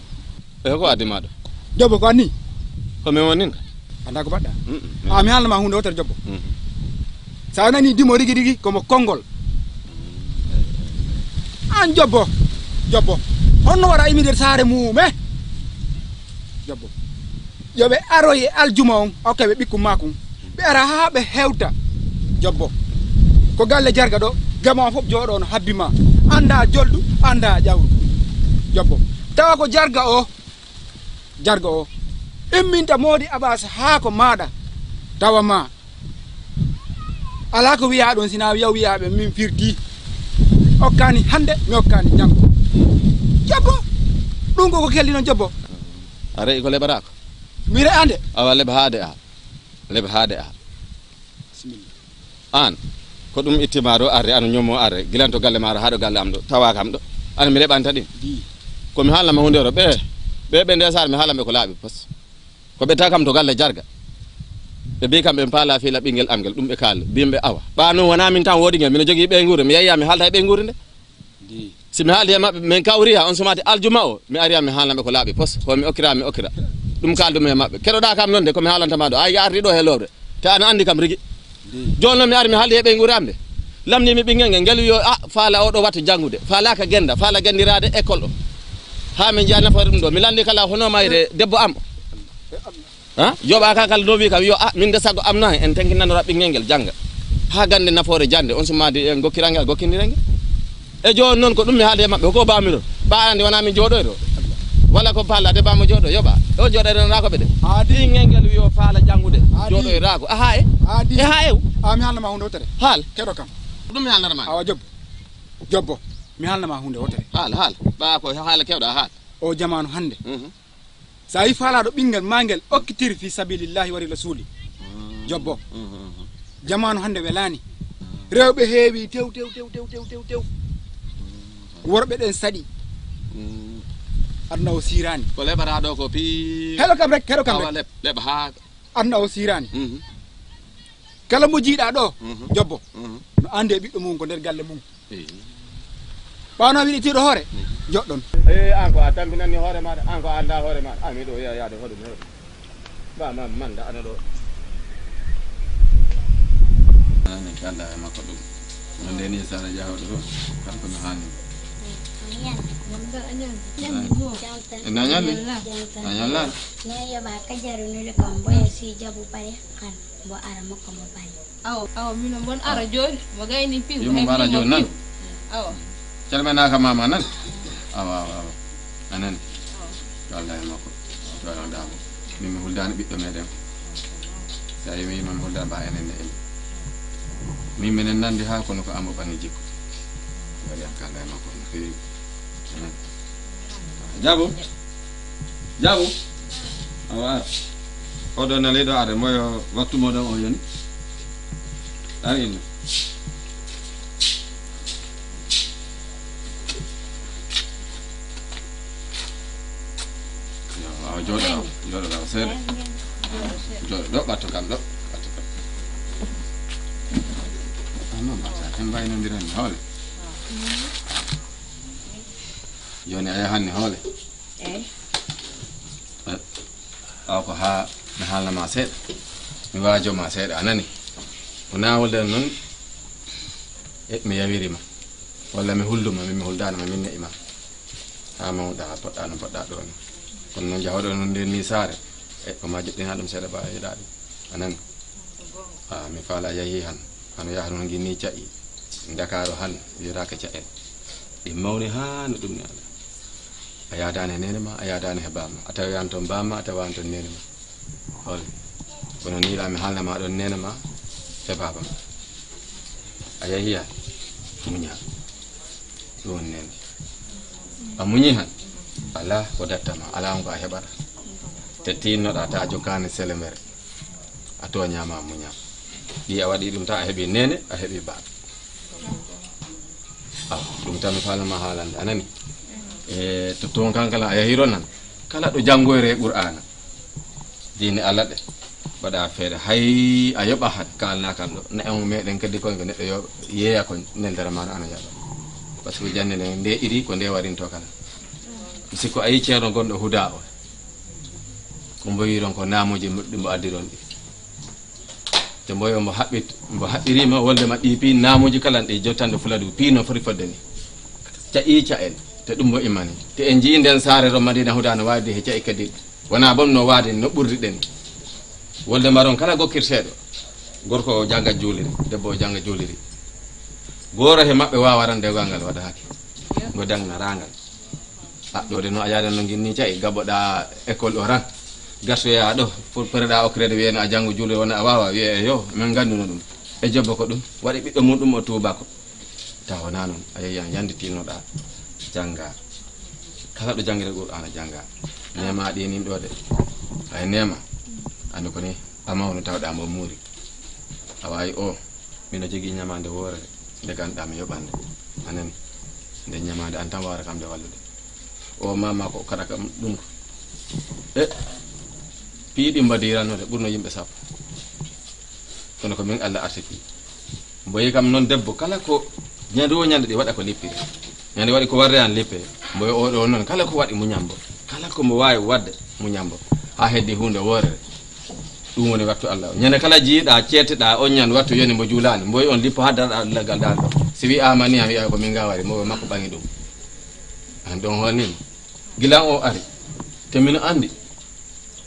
E ko addi ma ɗo? Jobo, ko anni? Ko min woni ka? Anda ko mbaɗɗa? Mm, mm. A mi haalna ma hunde wotere, Jobo. Mm. Sa nani dimo rigi rigi, komo konngol. An Jobo, Jobo. Honno waɗa imi nder saare mum, eh? Jobo. Yo ɓe aroy e aljuma on, okke ɓe ɓikkum makkum. Ɓe ara haa ɓe hewta. Jobbo. Ko galle jarga ɗo, gama on fof jooɗo no habbi ma. Annda joldu, annda ƴawdu. Jobbo. Tawa ko jarga o, jarga o. Imminta moodi Abaas haa ko maaɗa. Tawa ma. Alaa ko wiyaa ɗon, sinaa wiya wiyaaɓe min firti. Okkani hannde, mi okkani janngo. Jobbo. Ɗum ko ko kelli noon, Jobbo. A re'i ko leɓataako? Mi re'ande. Awa, leɓ haa de a. Leɓ haa de a. Bisimilla. Aan, ko ɗum ittiima ɗo arde, ano ñoomo arde, gilan to galle maaɗo haa ɗo galle am ɗo, tawa kam ɗo. Aan mi leɓanta ɗin. Di. Ko mi haalnama huunde ɗo, ɓe, ɓe, ɓe nde saare mi haalan ɓe ko laaɓi pos. Ko ɓe tawi kam to galle jarga. Ɓe mbi kam ɓe paala fiila ɓinngel am ngel, ɗum ɓe kaali. Mbimɓe awa. Ɓa noon wonaa min tan woodi ngel, mino jogii ɓeynguure, mi yahii mi haalda e ɓeynguure nde. Di. Si mi haaldi e maɓɓe, min kawri ha on sumaati aljuma o, mi ari mi haalna ɓe ko laaɓi pos, ko mi okkira, mi okkira. Ɗum kaaldumi e maɓɓe. Keɗoɗaa kam noon de, ko mi haalanta ma ɗo. A yiɗi ardi ɗo he lowre. Te ana anndi kam rigi. Di. Jooni noon mi ari mi haaldi e ɓeynguure am de. Lamndii mi ɓinngel ngel, ngel wiyo, a, faala oɗo wattu janngude. Faalaaka gennda, faala genndiraade école o. Haa min njiya nafoore ɗum ɗo. Mi lanndii kala hono mayre debbo am o. Ha? Yoɓa ka kala no wi kam yo, a, min de sago am na en tenkinanora ɓinngel ngel jannga. Haa gannde nafoore jannde, on sumaadi en gokkira ngel, gokkindira ngel. E jooni noon ko ɗum mi haaldi e maɓɓe, ko bamiron. Ba andi wona min jooɗoyro. Wala ko palla de bamo jooɗo, yoɓa. O jooɗoyro na ko ɓe de. Adi. Ɓinngel ngel wiyo faala janngude. Adi. Jooɗoyra ko. Aha e? Adi. E ha e? A mi haalna ma huunde wotere. Haal. Keɗo kam. Ko ɗum mi haalnata ma. Awa jobbo. Jobbo. Mi haalna ma huunde wotere. Haal, haal. Ɓa ko haala kewɗa haal. O jamaanu hannde. Mhm. So a yii faalaaɗo ɓinngel maa ngel okkitiri fi sabilillahi wari rasuli. Jobbo. Jamaanu hannde welaani. Rewɓe heewi tew, tew, tew, tew, tew, tew, tew. Worɓe ɗen saɗi. Aduna o siiraani. Ko leɓata ɗo ko pi- Heɗo kam rek, heɗo kam Awa rek. Leɓ, leɓ haa Aduna o siiraani. Mhm. Kala mo jiiɗaa ɗo, Mhm. Jobbo. Mhm. No anndi e ɓiɗɗo mum ko nder galle mum. Eyi. Ɓaano wiɗi tiiɗo hoore, Mhm. Joɗɗon. Eyi, an ko a tampinanni hoore maɗa, an ko a annda hoore maɗa. An miɗo wiya yaade hoɗum hoɗum. Ba ma manda ana ɗo. Ani kala e makko ɗum. Wonde ni sara jahoɗo ɗo, kanko no hani. Ina ñalli? A ñalla? Noon yoɓa kajaru nule kam boya si jabu pare han. Mbo ara makko mo bani. Awo, awo, mino mbon ara jooni, mo gayni piw. Yo mo ara jooni nan. Awo. Calmanaaka mama nan. Awa, awa, awa. A nani? Awo. Yo Allah e makko. To Allah dabo. Min mi huldaani ɓiɗɗo meɗen. Sa yimi man hulda ba enen ne en. Min minen nandi ha kono ko ambo ɓangi jikko. Waɗi hakkanda e makko no feewi. Jaabo. Jaabo. Awa. Oɗo naliɗo are moyo waktu moɗon o yoni. Ar inna. Yo, awa jooɗo awa. Jooɗo awa seeɗa. Jooɗo ɗo ɓatto kam ɗo. Ɓatto kam. Amma mbasa en mbaynondiran hoole. Joni a yahanni hoole. Eyi. Eh, awa ko haa mi haalna ma seeɗa. Mi waajo ma seeɗa, a nani? Ko nawolde noon, e mi yawiri ma. Walla mi huldu ma, min mi huldaano ma, min ne'i ma. Haa mawɗa, haa poɗɗa no poɗɗa ɗo ni. Kono noon jahoɗo noon nden ni saare. E ko ma joɗɗina ɗum seeɗa ba yeɗa ɗum. A nani? A mi faala yahi han. Hano yaha noon ngi ni ca'i. Ndakaaru han, wiyetaake ca'el. Ɗi mawni haa no ɗum ni ala. A yaadaani e neene ma, a yaadaani e baaba ma. A tawaani toon baaba ma, a tawaani toon neene ma. Hoole. Kono nii laa mi haalna ma ɗoon neene ma e baaba ma. A yahii haa muñaa. Ɗum woni neene. A muñii han. Alaa ko daɗta ma, alaa on ko a heɓata. Te tiinnoɗaa, ta jokkaani selembere. A tooñaama, a muñaama. Ɗi a waɗii ɗum tan, a heɓii neene, a heɓii baaba. Awa, ɗum tan mi faalnoo ma haalande, a nanii? E to toon kan kala a yahii ɗoon nan, kala ɗo janngoyree Qur'aana, diine Alla ɗe, waɗaa feere. Hay a yoɓa han, kaalnaa kan ɗo. Ne'e on meɗen kadi koy ko neɗɗo yo yeeya ko neldere maa no ana yaɓa. Par ce que jannde nde, nde iri ko nde warintoo kala. Mi sikku a yii ceerno gonɗo Hudaa o. Ko mbo yiiron ko naamuuji ɗi mbo addiron ɗi. Te mboyo mbo haɓɓit, mbo haɓɓiriima wolde ma ɗi pii naamuuji kala ɗi jottande Fuladu pii no foti fodde ni. Ca'i ca'en, te ɗum mbo immani. Te en njii nden saare ron Madina Hudaa no waawdi he ca'i kadi. Wonaa bom no waawdi no ɓurdi ɗen. Wolde maron kala gokkirteeɗo. Gorko o jannga juuliri, debbo o jannga juuliri. Gooro he maɓɓe waawa rande gal ngal waɗa hakke. Ngo dangna raangal. A, ɗo de no a yaada no nginni ca'i, gaboɗa école o ran. Gartoya ɗo, pour pereɗa okkirede wiyene a janngo juulde wona a waawa, wiye e yo, min ngannduno ɗum. E jobbo ko ɗum, waɗi ɓiɗɗo mum ɗum o tuubako. Ta wona noon, a yeeyan yande tilnoɗa, jannga. Kala ɗo janngiree Qur'aana jannga. Neema ɗi nin ɗo de. Ay neema, andu ko ni, a mawno tawɗa mbo muuri. A waawi o. Mino jogii ñamaande woorere nde ganduɗaa mi yoɓande. A nani? Nden ñamaande an tan waawata kam nde wallude. O mama ko kara kam ɗum ko. E piiɗi mbo diranode ɓurno yimɓe sappo. Kono ko min Allah arsiki. Mboyi kam noon debbo kala ko ñande o ñande ɗi waɗa ko lippiri. Ñande waɗi ko warde an lippe. Mboyi oɗo noon kala ko waɗi muñambo. Kala ko mbo waawi waɗde muñambo. Haa heddi huunde woorere. Ɗum woni wattu Allah. Ñande kala jiiɗa, ceetteɗa, on ñan wattu yoni mbo juulaani. Mboy on lippo haa darɗa laggal dal ɗo. Si wi'aama ni, a wi'a ko min ngawari, mbo makko ɓaŋi ɗum. An ɗon holnima. Gilan o ari. Te mino anndi.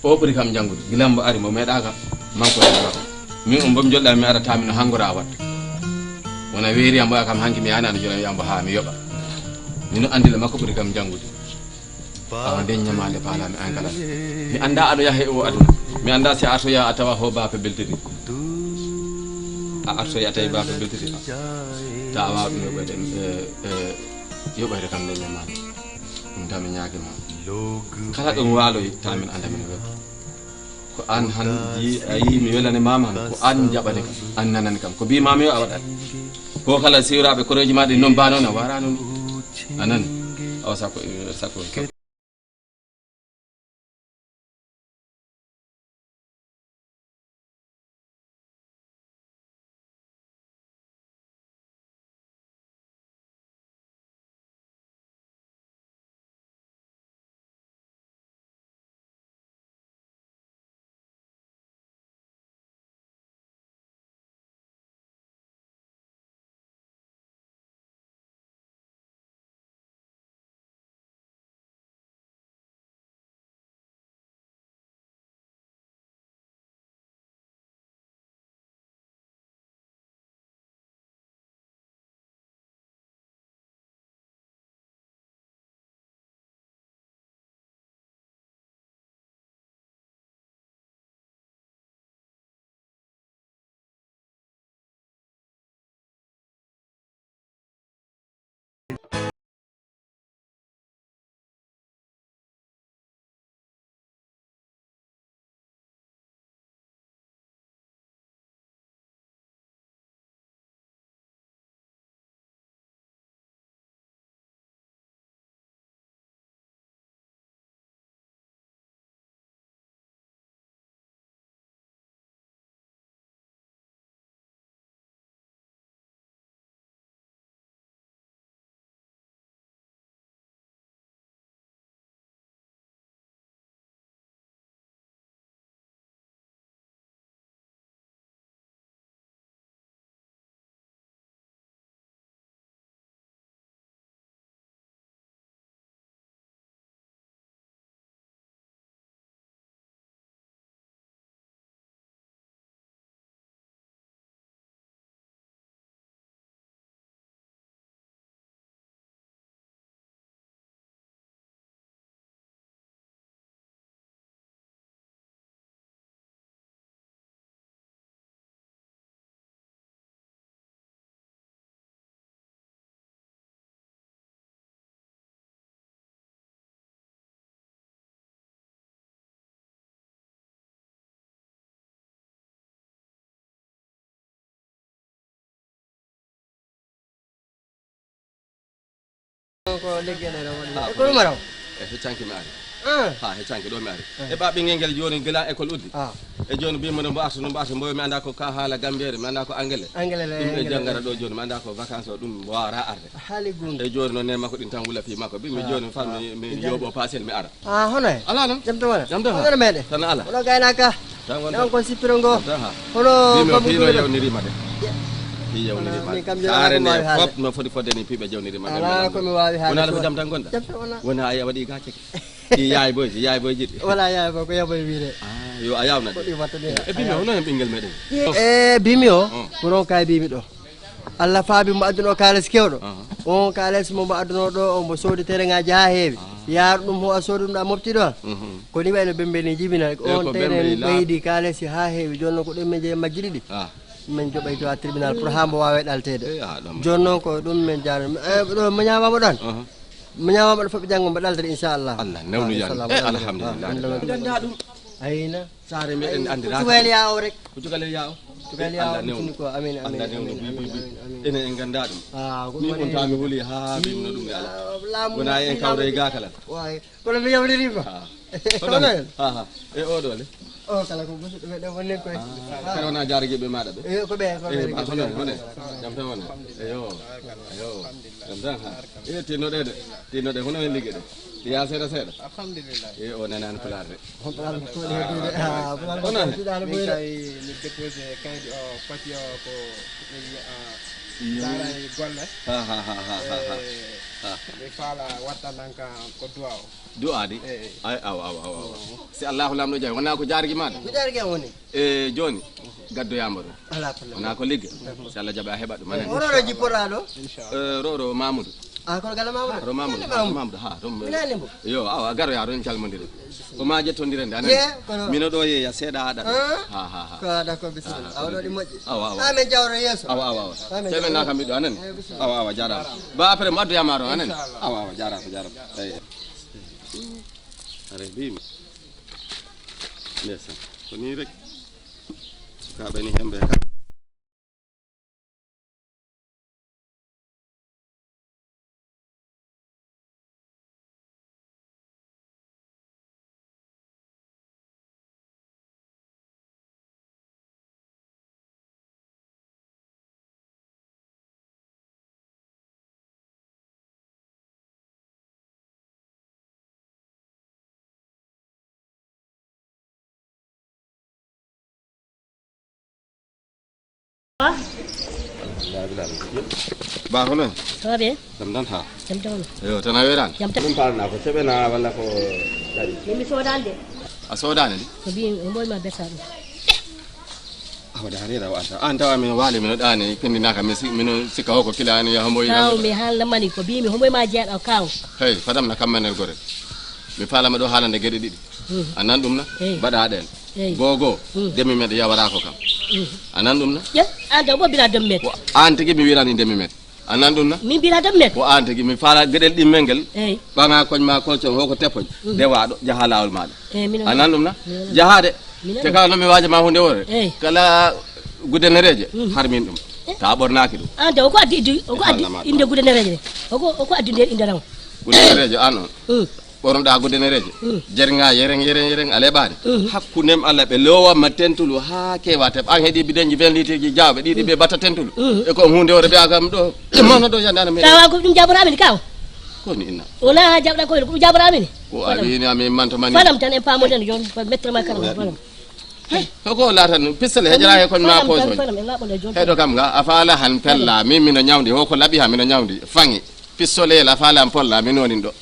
O ɓuri kam janngude. Gilan mbo ari, mbo meeɗa kam. Manko e makko. Min on mbo mi jolɗa mi ara ta mino hangora wattu. Wona weeri am mbo kam hanki mi yaani ano jolɗa mi wi'a mbo haa mi yoɓa. Mino anndi le makko ɓuri kam janngude. Awa nden ñamaande paalaami an kala. Mi annda aɗo yaha e o aduna. Mi annda si a artoya a tawa ho baafe beltiri. A artoya a tawi baafe beltiri. Ta a waawa ɗum yoɓoyde, e, e, yoɓoyde kam nden ñamaande. Ɗum tan mi ñaagi ma. Kala ɗum waaloyi ta min annda min weɓɓo. Ko an han ji-, a yii mi welani mama han. Ko an jaɓani kam, an nanani kam. Ko bi mami o a waɗat. Ko kala siwraɓe koroji ma ɗi non ba non a wara non. A nani? Awa sakko, sakko. Ko legge ɗe ɗo waɗi. Ah, e ko ɗum araw? E heccanki mi ari. Ah. Ha, heccanki ɗo mi ari. Ah. E ɓa ɓingel ngel joni gila école uddi. Ah. E joni bimo no mbo artu, no mbo artu, mbo mi anda ko ka haala Gambiyere, mi anda ko angele. Angele le, ɗum ɓe angele jangara le. Ɗo joni, mi anda ko vacances o ɗum wara arde. Haali gunde. E joni no ne makko ɗin tan wula fi makko. Bi mi ah, joni fan ah. Mi, mi yoɓo pasel mi ara. Ah, hono e? Ala non. Jam tan wona? Jam tan ha? Hono meɗe? Tan ala. Hono gaynaka? Tan wonta. Ɗon ko sippiro ngo. Tan ha. Hono bimo babu pino duɗo. Yawnirima de. Ye. Pi yawnirima. Wala, min kam joni saare ko nde mi wawi haalde. Fop no foti fodde ni piɓe jawnirima. Ala ko mi wawi haalde. Wona ala ko jam tan gonɗa? Jam tan wona. Wona a waɗi gaceke. Ɗi yaay boy, yaay boy jiɗi. Wala yaay boy, ko yaboy wiide. Ah, yo a yawna. Ko ɗi watta de. E bimi o, hono hen ɓingel meɗen? E bimi o, mm. Ko ronka e bimi ɗo. Allah faabi mo adduno kaalis kewɗo. Aha. On kaalis mo mbo adduno ɗo, on mbo soodi tereŋaaji haa heewi. Ah. Yaar ɗum ho a soodi ɗum ɗa mofti ɗo. Mhm. Ko ni wayno bembe ni jibina. E on ko tere bembe laa- ɓeydi kaalis haa heewi. Jooni noon ko ɗum min jeeyi majji ɗiɗi. Ah. Min joɓay to a tribunal pour haa mbo waawe ɗalteede. Eh, ah, ɗum. Jooni noon ko ɗum min jaarno. Eh, ɗo mo ñaamaama ɗon. Aha. Mo ñaamaama ɗo fof ɓe janngo mbo ɗaltata inchallah. Allah newnu ah, yaade. Inchallah, eh, mo ɗaltata. Alhamdulillah. Ah, alhamdulillah. Ganda ɗum. Ayna. Saare meɗen anndi cukalel yaa o rek. Ko cukalel yaa o. Cukalel yaa o, Allah newnu. Amin, amin, Allah newnu, amin, buy, buy, amin, buy. Amin. Enen en ganda ɗum. Ah, ko ni on taami huli ha bimno ɗum e ala. Ah, laamu wona en kawre e gakalal. Waay. Kono mi yawlirima. Ah. Kono ha ha. E o ɗo le. O kala ko musidɗo meɗen wonnen koy. Ah, kala wona jaaragiɓe maɗa ɓe. E ko ɓe, ko ɓe. E ba hono hono. Jam tan wona. Eyo. Eyo. Jam tan ha. E tinnoɗe de. Tinnoɗe hono en ligge ɗo. Ya seeɗa seeɗa. Alhamdulillah. E o nanani pulaar de. Hono? Min kay mi déposé kaydi o pati o ko ɓe wiya dara e golle. Ha ha ha ha ha ha. Mi faala watta nan ka ko duwa o. Du'a di? Eh, eh. Ay aw aw aw aw. Si Allahu lamɗo jawi wona ko jargi maɗa. Ko jargi am woni. E joni gaddoyama ɗo. Ala problème. Wona ko ligge. Si Allah jaɓi a heɓat ɗum anen. Roro jippoɗa ɗo? Eh, roro Mamoudou. Ah, kono gala Mamoudou. Ro Mamoudou. Mamoudou ha ro. Minani mbo. Yo awa garo ya ron calmondire. Ko ma jettondiren de anen. Mino ɗo yeya seeɗa aɗa. Ha ha ha. Ko aɗa ko bisimilla. Awa ɗo ɗi moƴƴi. Awa awa. Amen jawro yeeso. Awa awa awa. Temen na kam ɓiɗɗo anen. Awa awa jarama. Ba après mo addoyama ro anen. Awa awa jarama jarama. Eyi. Are mbimi. Ndesan. Ko ni rek. Sukaaɓe ni hemɓe kam. Ba hono? Sobe. Jam tan ha. Jam tan. Yo tan a weran. Jam tan. Ɗum paalna ko seɓena walla ko dari? Min mi soodani de. A soodani de? Ko mbi o mboy ma bersa ɗum. Awa da rera wa anta. An tawa min wali min ɗani pindinaka min si- min sikka hoko kila ani ya homboy. Kaw mi haalna mani ko mbi mi homboy ma jeeɗa kaw. Hey, fadam na kammanel gore. Mi falama ɗo haalande geɗe ɗiɗi. A nan ɗum na? Eyi. Mbaɗa ɗen. Eyi. Gogo, demi meɗe yawarako kam. A nan ɗum na? Ƴe, an taw ɓobbira demi meɗe. Ko an tigi mi wirani demi meɗe. A nan ɗum na? Min mbira demi meɗe. Ko an tigi mi fala geɗel ɗimmel ngel. Eyi. Ɓaŋa koñ ma koñ hoko teppoñ. Dewa ɗo jaha lawol maɗa. Eyi, mino. A nan ɗum na? Mino. Jaha de. Mino. Te kala no mi waja ma hunde wore. Eyi. Kala gudenereje har min ɗum. Ta ɓornaki ɗum. An taw ko addi iddi, ko addi inde gudenereje. Ko ko addi nder inde raw. Gudenereje an on. Ɓornoɗa gudenereje. Jerga yereng yereng yereng a leɓani. Hakkunem Allah ɓe lowa ma tentulu ha kewa teb an heɗi bidenji vingt litre ji jawɓe ɗiɗi ɓe batta tentulu. E ko hunde wore ɓe agam ɗo. Mono ɗo yandana me. Kawa ko ɗum jaɓora min kaw. Ko ni inna. Wala ha jaɓɗa ko ɗum jaɓora min. Ko a wini amin manto mani. Fanam tan e pamoden jon ko mettre ma kala fanam. Ko ko latan pistole hejara he kon ma poison. Heɗo kam ga a fala han pella min mino ñawdi ho ko laɓi ha mino ñawdi fangi. Pistolet la fala am polla min wonin ɗo.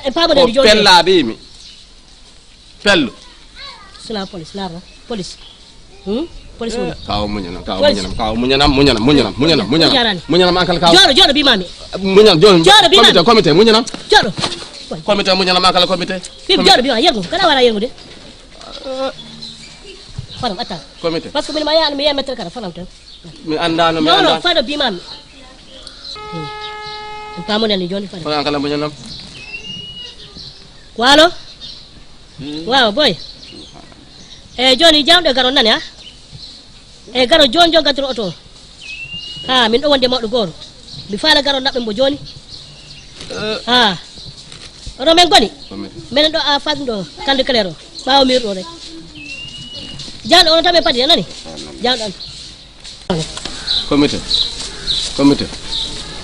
E paaboɗen ko joni pella bimi. Pello. Sila police larra police. Hmm? Police woni. Kawo muñanam kawo muñanam kawo muñanam muñanam muñanam muñanam muñanam muñanam ankal kawo. Joɗo joɗo bimami. Muñan joɗo joɗo bimami. Comité comité muñanam. Joɗo. Comité muñanam ankal comité. Bim joɗo bimami yergo kana wara yergo de. Fanam atta. Comité. Parce que min ma yaani mi yemetre kana fanam tan. Mi anndaano mi anndaano. Fado bimami. Pamoɗen ni joni fado. Kono kala muñanam. Walo. Waaw boy. E joni jawɗe garo nani ha. E garo joni joni gadoro oto. Ha min ɗo wonde mawɗo goro. Mi fala garo naɓɓe mbo joni. Ha. Oɗo men goni? Minen ɗo a fadum ɗo, kande clair o. Ɓaawo miir ɗo rek. Jaan ono tan ɓe padi, a nani? Jaan ɗon. Comité. Comité.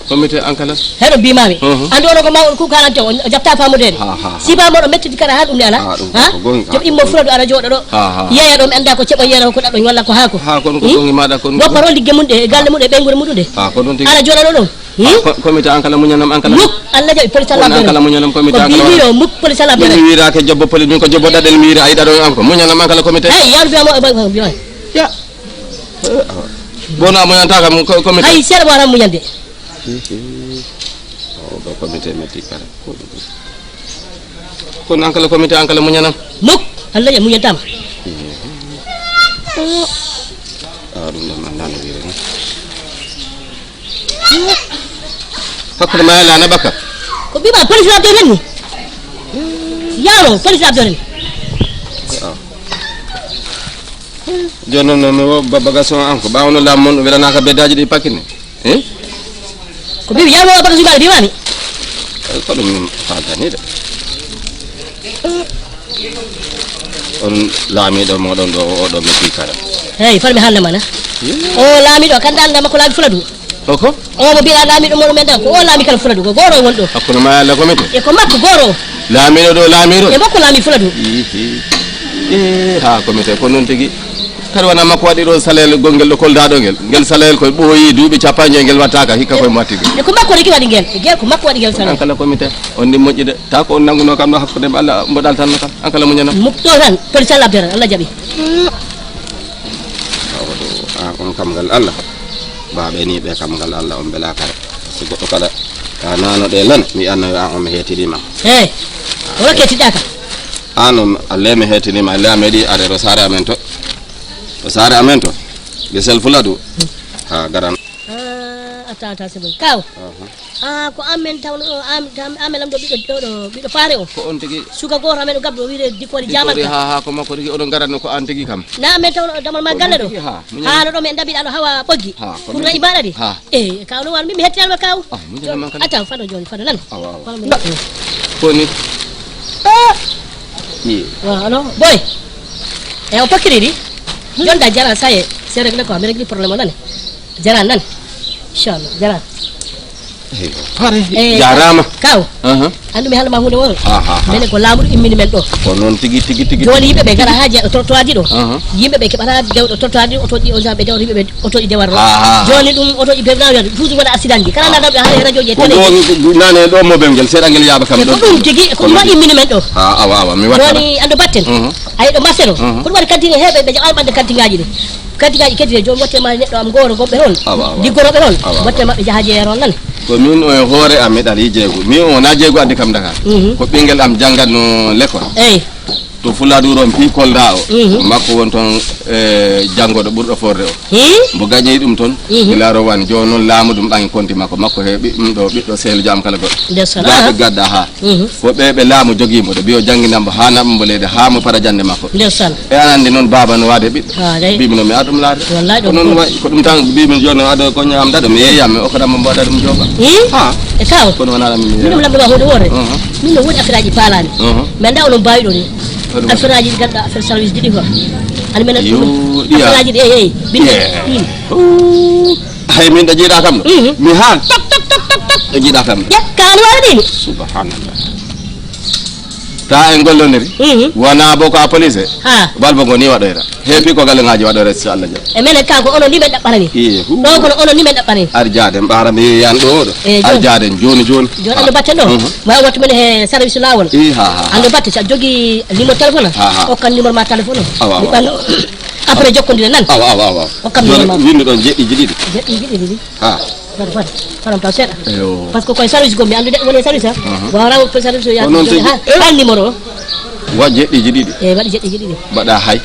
Comité an kala. Heɗo mbimami. Mhm. Andi ono ko mawɗo ku quarante o, o jaɓta famude. Ha, ha, ha. Siba moɗo mettiti kala ha ɗum ne ala. Ha, ɗum ko gonga. Joom immo fula ɗo ara jooɗo ɗo. Ha, ha. Yeeya ɗo mi anda ko ceɓo yeera ko ɗaɗɗo walla ko haako. Ha, kon ko gongi maɗa kon. Woppa ro ligge mun ɗe, e galle mun e ɓeynguure muɗum ɗe. Ha, ko ɗum tigi. Ara jooɗo ɗo ɗo. Hmm? Ko-, comité an kala muñanam an kala. Muk, Allah jaɓi police an kala muñanam comité an kala. Ko biri o muk police an labere. Min mi wirake jobbo police, min ko jobbo ɗaɗel mi wira, ayi ɗaɗo an ko. Muñanam an kala comité. Hey, yar biya mo, e bang, bang, bang. Ya. Bona muñanta kam ko-, comité. Ay, sere wara muñande. Oɗo comité metti kala. Kono an kala comité an kala muñanam. Muk, Allah jaɓi muñantama. Ah, ɗum ɗon annda no wiyre ni. Hakkunde ma e Lana Bakar. Ko mbima police labde ren ni. Yaro police labde ren. Jooni noon, no, no, ba-, bagaas o an ko ɓaawo no laamu mon welanaka beddaaji ɗi pakkine. Eh? Ko mbimi yaro bagaas o mbimami. Eh, ko ɗum min faaltani de. On laamiiɗo moɗon ɗo, o ɗo mi fii kala. Hey, far mi haalna mana. Hmm? O laamiiɗo, kanda anda makko laabi fula du. Koko? O mo mbiɗa laamiiɗo moɗo men ɗa, ko o laami kala fula du, ko goro won ɗo. Hakkunde ma e Allah comité. E ko makko goro. Laamiiɗo ɗo, laamiiɗo. E makko laami fula du. Ihi. Eh, ha comité, ko noon tigi. Kadi wona makko waɗi ɗo salel gongel ɗo Kolda ɗo ngel. Ngel salel koye ɓooyi duuɓi capanɗe joyi, ngel wattaka hikka koye mo watti ɗum. E ko makko reki waɗi ngel. E ngel ko makko waɗi ngel salel. An kala comité, on ndi moƴƴi de. Ta ko on nanguno kam ɗo hakkunde ma Allah, mbo ɗaltanno kam. An kala muñanam. Mukto tan, police labde tan, Allah jaɓi. Awa ɗo, a, on kam ngal Allah. Baaɓe ni ɓe kam ngal Allah on belaka rek. Si goɗɗo kala, a nano ɗe lan, mi anno yo an on mi hetinima. Hey, wala ketidaka. An on, Allah mi hetinima, Allah meɗi are ɗo saare amen to. Ɗo saare amen to. Gesel fula du. Ha, garan. Ah, attends, attends, c'est bon. Kaw. Aha. Ah, ko amen tawno, am, am, amen lamɗo ɓiɗɗo ɗo, ɗo, ɓiɗɗo faare o. Ko on tigi. Suka goto amen o gabdo o wiide Dikori Jamal. Ha, ha, ko makko tigi, oɗon garanno ko an tigi kam. Na amen tawno damal ma galle ɗo. Tigi, ha, muñal. Ha, no ɗo men daɓɓiɗa ɗo hawa ɓoggi. Ha, ko pour min. Nayi baɗa de. Ha. Eh, kaw no wan, min mi hettinanma kaw. Ah, muñal man kala. Attends, fado joni, fado nan. Awa, awa. Fado min. Ko ni? Ah! Ni. Wa, alo, boy. E o pakkiri di. Jonda jara saye. C'est réglé quoi, mi régli problème o nane. Jara nan. Inchallah, jara. Eyo, pare. Eh, jarama. Kaw. Aha. Andu mi haalma hunde woro. Ha, ha, ha. Minen ko laamu ɗo immini men ɗo. Ko noon tigi, tigi, tigi, joni tigi, yimɓe ɓe tigi, gara ha jeeɗo trottoir ji ɗo. Aha. Yimɓe ɓe keɓata dewɗo trottoir ji, otoji on jaɓe dewɗo yimɓe ɓe otoji dewar. Ha, ha. Joni ɗum otoji bewnawi toujours wona accident ji. Kala nanaɓe ha radio ji e télé ji. Ko ɗo nane ɗo mobel ngel seeɗa ngel yaaba kam. E ko ɗum tigi, ko ɗum waɗi immini men ɗo. Ha, awa, awa, mi watta. Joni ando batten. Mhm. Ayi ɗo marché ɗo. Mhm. Ko ɗum waɗi kantinge heɓe ɓe jaɓa ɓande kantingaji ɗi. Kantingaji kadi joom watte ma neɗɗo am goro gomɓe toon. Awa, awa. Liggoroɓe toon. Awa, awa. Watte maɓɓe jaha jeeya toon nan. Ko min o e hoore am mi ɗali jeegu. Min o na jeegu addi kam Dakar. Mhm. Ko ɓingel am jangatno l'école. Eyi. To Fuladu ɗon fii Kolda o. Mhm. Makko won toon, e, janngoɗo ɓurɗo forde o. Hmm? Mbo gañi ɗum toon, mhm, gila rowan, jooni noon laamu ɗum ɓaŋi konti makko. Makko he ɓi-, ɗum ɗo ɓiɗɗo sehlujo am kala goɗɗo. Ndeysaan, ah. Gadda ha. Mhm. Ko ɓe, ɓe laamu jogii mbo, ɗo mbiyo jannginan mbo, haa naɓa mbo leydi, haa mo para jannde makko. Ndeysaan. E an anndi noon baaba no waade ɓiɗɗo. Ah, dey. Mbiimi noon mi aɗum laarde. Wallaay ko ɗum noon ko wayi, ko ɗum tan mbiimi jooni noon aɗo ko ñaam daɗo, mi yeeyam, mi okkatam mbo mbo daɗum jooba. Hmm? Ha. E kaw. Kono wonaa ɗam mi yeeyam. Min ɗum lamɗo ma huunde woore. Mhm. Min no woodi affaire aji paalaani. Mhm. Mi anndaa onon mbaawi ɗo ni. Hoɗum waɗi? Affaire aji ɗi ngannduɗaa, affaire service ɗiɗi quoi. Ani men yo ɗiya. Affaire aji ɗi, eyi, eyi. Binde. Yeah. Hmm. Ooh. Hay min ɗo jiiɗa kam ɗo. Mhm. Mi haan. Tok, tok, tok, tok, tok. Ɗo jiiɗa kam ɗo. Ƴe, kaali waɗa ɗi ni. Subhanallah. Ta en gollondiri. Mhm. Wona bo ko a police. Ha. Balbo ngo ni waɗoyra. Heepi ko galle ngaji waɗoyra so Allah jaɓi. E menen kanko onon ni men ɗaɓɓarani. Iye, hu. Ɗo kono onon ni men ɗaɓɓarani. Ar jaaden ɓaara mi yeyan ɗo ɗo. E, ar joni. Jaaden joni joni. Joni ha. Ando batte ɗo. Mhm. Ma wattu men he service lawol. I, ha, ha, ha. Ando batte sa jogi limo téléphone. Ha, ha. Okkan numéro ma téléphone. Awa, awa. Mi ɓanno. Après jokkondire nan. Awa, awa, awa. Okkam joni numéro ma. Windu ɗon jeɗɗi jiɗi ɗi. Jeɗɗi jiɗi ɗi. Ha. Fata, fata, fata, taw seeɗa. Eyo. Parce que koye service gommi, anndude woni e service, ha? Mhm. Wawata ko service o yaade. Ko noon tigi. Ha, ha numéro o. Wa jeɗɗiji ɗiɗi. Eyi, waɗi jeɗɗiji ɗiɗi. Mbaɗa hay.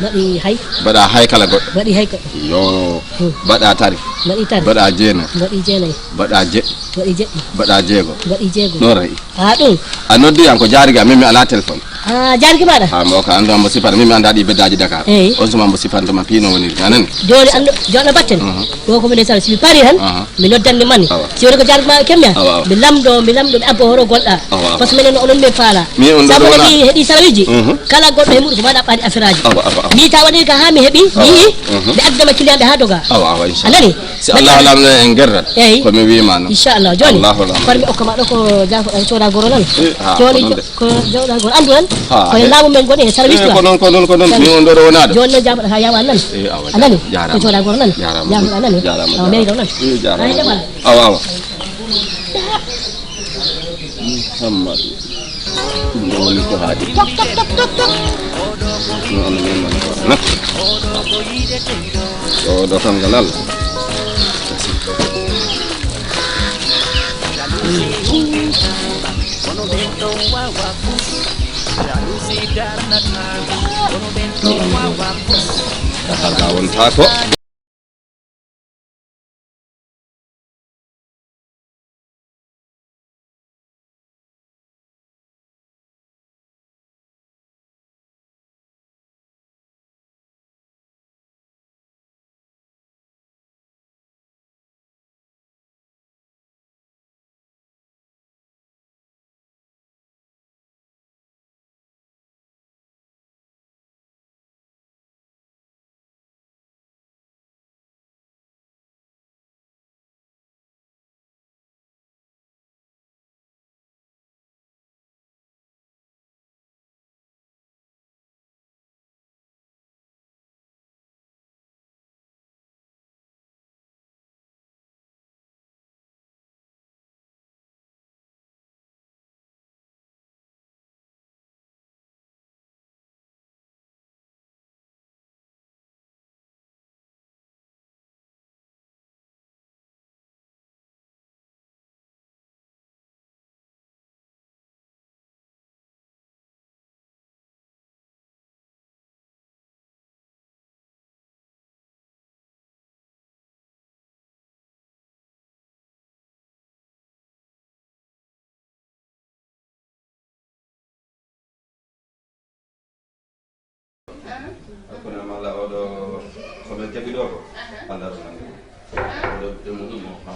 Waɗi hay. Mbaɗa hay kala goɗɗo. Waɗi hay kala. Yo. Hmm. Mbaɗa tari. Waɗi tari. Mbaɗa jeenayi. Waɗi jeenayi. Mbaɗa jeɗɗi. Waɗi jeɗɗi. Mbaɗa jeego. Waɗi jeego. Ɗo rayi. Ha ɗum. A noddi yan ko jaarigi amin mi ala téléphone. Ah, jargi maɗa? Ha, mo ka andu ambo sifan, min mi anda ɗi beddaaji Dakar. Eyi. On suma ambo sifan to ma pino woni, a nani? Joni andu, joni batten. Mhm. Ɗo ko minen tan, si mi pari tan, aha, mi noddan ni mani. Awa. Si woni ko jargi ma kemmi an, awa, awa, mi lamɗo, mi lamɗo, mi abbo horo gonɗa. Awa, awa. Parce que minen no onon min faala. Mi on ɗo sabu wona mi heɗi sarwiji. Mhm. Kala goɗɗo he muɗum ko maɗa ɓaɗi affaire aji. Awa, awa, awa. Mi tawa ni ka ha mi heɓi, mi, awa, yi, mhm, mi addama client ɓe ha doga. Awa, awa, inchallah. A nani? Si Allah lamɗo en gerrat. Eyi. Ko mi wima noon. Inchallah. Joni, Allahu lamɗo. Par mi okka ma ɗo ko jako, eh, coda goro nan. Eh, ha, joni ko ɗum de. Ko jawɗa goro. Andu nan? Ha, ko e laamu men goni e service. Eh, ko noon, ko noon, ko noon. Mi on ɗo ɗo wonade. Joni noon jafoɗa ha yawa nan. Eh, awa, a nani? Jarama. Ko coda goro nan. Jarama. Jafoɗa nan. Jarama. Awa, meyɗo nan. Eh, jarama. Ay, jaɓal. Awa, awa. Muhammadu. Ɗum ɗo woni ko haaɗi. Noon min mbaɗata. Ɗo, ɗo kam ngal Allah. Ɗo kam ngal. Ɗo kam ngal wonta ko. Hakkunde am Allah, oɗo ko men keɓi ɗo ko, Allah ɗo nandi. Oɗo ɓiɗɗo muɗum o, ha.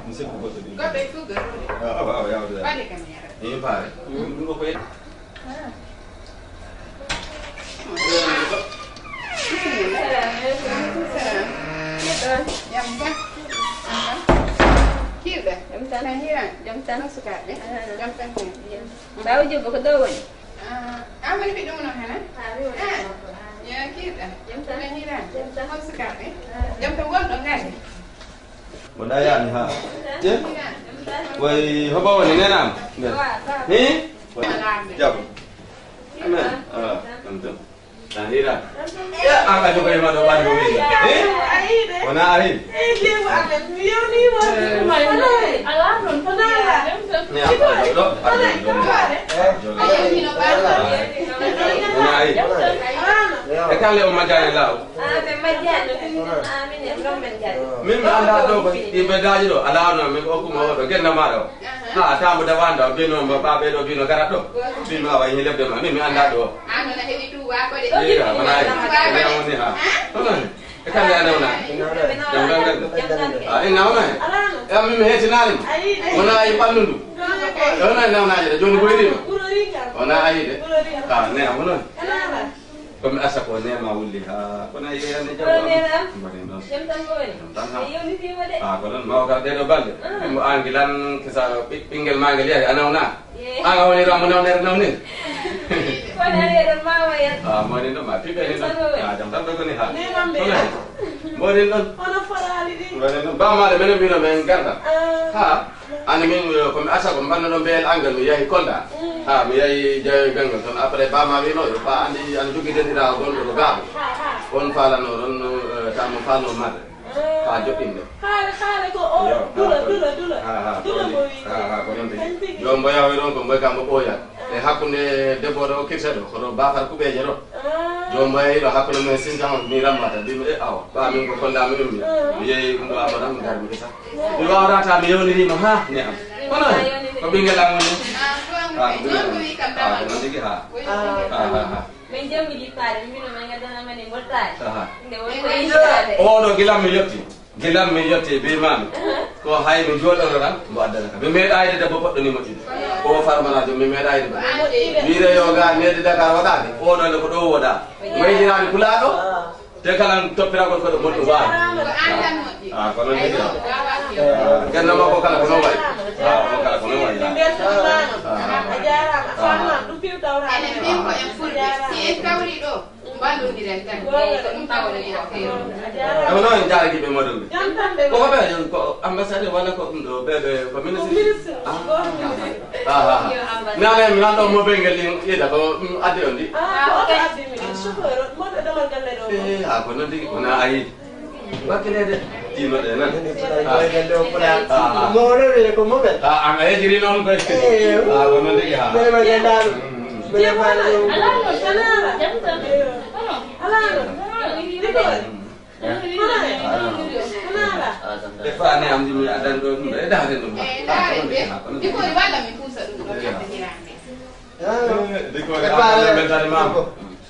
Mi sikku goɗɗo ɗi. Goɗɗo e fuu garooɗo. Ah, awa, awa, yawde. Waɗi kam yara. Eyi, faare. Ɗum ɗo ko yeddi. Jam tan. Kiiɗa? Jam tan. Tan hiran? Jam tan. Tan sukaaɓe? Ah. Jam tan hen. Jam. Baawo Jobbo ko ɗo woni? Ah, an woni ɓiɗɗo mum o hana? Ah, mi woni. Ah, yo kiiɗa. Jam tan. Tan hiran? Jam tan. Hol sukaaɓe? Ah. Jam tan wonɗo ngari? Mboɗa yaani ha? Te? Way hoɓa woni nenam? Hi? Jaɓo. Amen. Ah, ɗum ɗum. Tan hiran. An ka jogo e ma ɗo ɓandu mi. Hi? Wona ari? Ni a ɗo ɗo. Wona ari? E kale o majjani law. Ah, ɓe majjani no tigi. Ah, min en ɗon men jari. Min mi anndaa ɗo ko yimɓe daaji ɗo, alaa no min ko okkuma o ɗo, gennda maaɗa o. Aha. Ha, taambo dawaande o, bino mo baaɓe ɗo, bino garat ɗo. Bino awa, yihi lebde ma, min mi anndaa ɗo. An wona heɓi tuubako de. Iya, wona ay. Tuubako de. Wona woni ha. Wona ni. E kamɓe a nawna. Jam tan kadi. Jam tan kadi. Ah, ina wona hen. E min mi heetinaani mo. Wona ay ɓanndu ndu. E wona e nawnaaje de, jooni boyriima. Wona ayi de. Ah, ne am wona. Ko mi asa ko neema wulli ha, kono a yiyaani jam. Kono neema am? Mbaɗen ɗon. Jam tan ko woni? Jam tan ha. Mi yewnitii mo de. Ah, ko noon, mawo kala ɗee ɗoo balɗe. Ah. Mo aangi lan kisa ɓi-, ɓinngel maa ngel yahi, a nawna? Yee. Aan a woni ɗo, mo nawnere nawni? Kono a yeɗon maama yet. Ah, mo woni ɗo, ma piɓe ni ɗon. Jam tan ko woni? Ah, jam tan ko woni ha. Neema mbe. Kono he. Mboɗen ɗon. Hono foraali ɗi. Mboɗen ɗon. Bammaɗo menen mbino men garda. Ah. Ha. Ani min, eh, ko mi arta ko mi ɓannuɗo mbeel angal, mi yahi Kolda. Mm. Ha, mi yahi jawi gangal toon. Après, ba ma wino, yo ba andi, an jogii denɗiraawo gonɗo ko gaaɓo. Ha, ha. On faalano ɗon, eh, tamo faalno marde. Ah. Ha joɗɗinde. Haale, haale ko o. Yo, ha, dula, ko dula, dula. Ha, ha, dula ko mo wi. Ha, ha, ko noon tigi. Tan tigi. Yo mbo yahoy ɗon, ko mboy kam mbo ɓooyat. Ah. E hakkunde debbo ɗo, kirse ɗo, kono bafar kuɓeeje ɗo. Ah. Joom mbo yahi ɗo hakkunde mum e Sintan on, mi rammata, mbimi, "E, awa, ɓa min ko Kolda mi ummi." Ah. Mi yehi ɗum ɗo Amadou, mi garmi ɗo sah. Mi wawrata, mi yewnirima ha ne am. Kono ko ɓinguel am woni. Ah, ko ɗum. Ah, ko noon tigi, ha. Ah, ha, ha. Min jommi jippaade, min mbino min ngaddana men e mbottaade. Aha. Nde woni ko innaade. Oɗo gilam mi yotti. Gilam mi yotti, bi maami. Ko hay mi jooɗono tan, mbo addana kam. Mi meeɗaayde debbo poɗɗo ni moƴƴude. Ko o farmanaajo, mi meeɗaayde debbo. Wiide yo ga needi Dakar waɗaade. Oɗo ne ko ɗo woda. Waydiraani pulaaɗo. Te kala toppiragol ko ɗo moƴƴo waawi. Ko aan tan moƴƴi. Ah, ko noon tigi. Ah, kenno makko kala ko noon wayi. Ah, on kala ko noon wayi. Min mbeltaniima. Ah. A jaaraama. A faamaama. Ɗum piiw tawraade. Enen mbin ko en fulɓe. Si en kawri ɗo, mballondiren tan. Ko ɗum tawrani affaire o. A jaaraama. Ɗum noon en jaaraki ɓe moɗon ɓe. Jam tan ɓe. Koko ɓe, ko ambassadeur walla ko ɗum ɗo, ɓe, ɓe, ko ministre? Ko ministre. Ah. Ko ministre. Ah, ah. Mi ala, mi lanɗo mo ɓe ngel ɗin ida ko, mm, addi on ɗi. Ah, ko addi mi ɗin. Chauffeur, mo ɓe ɗomal galle ɗo. Eh, ah, ko noon tigi, wona ayi. Wakkile de. Tino de nan. Ah. Ah, ah. Mo wona wele ko mo ɓe. Ah, an a yejiri noon koy. Eh, ah, ko noon tigi, ha. Ɓe ma gandaɗo. Mm, mm, mm. Ɓe ma gandaɗo. Ala no, sanara. Jam tan. Ala no. Diko. Ɓe faani am jimi adan ɗo ɗum, e daade ɗum. Eh, daade de. Dikoori walla mi puusa ɗum ɗo, ɓe adda hiraande. Eh, dikoori walla mi weltani ma.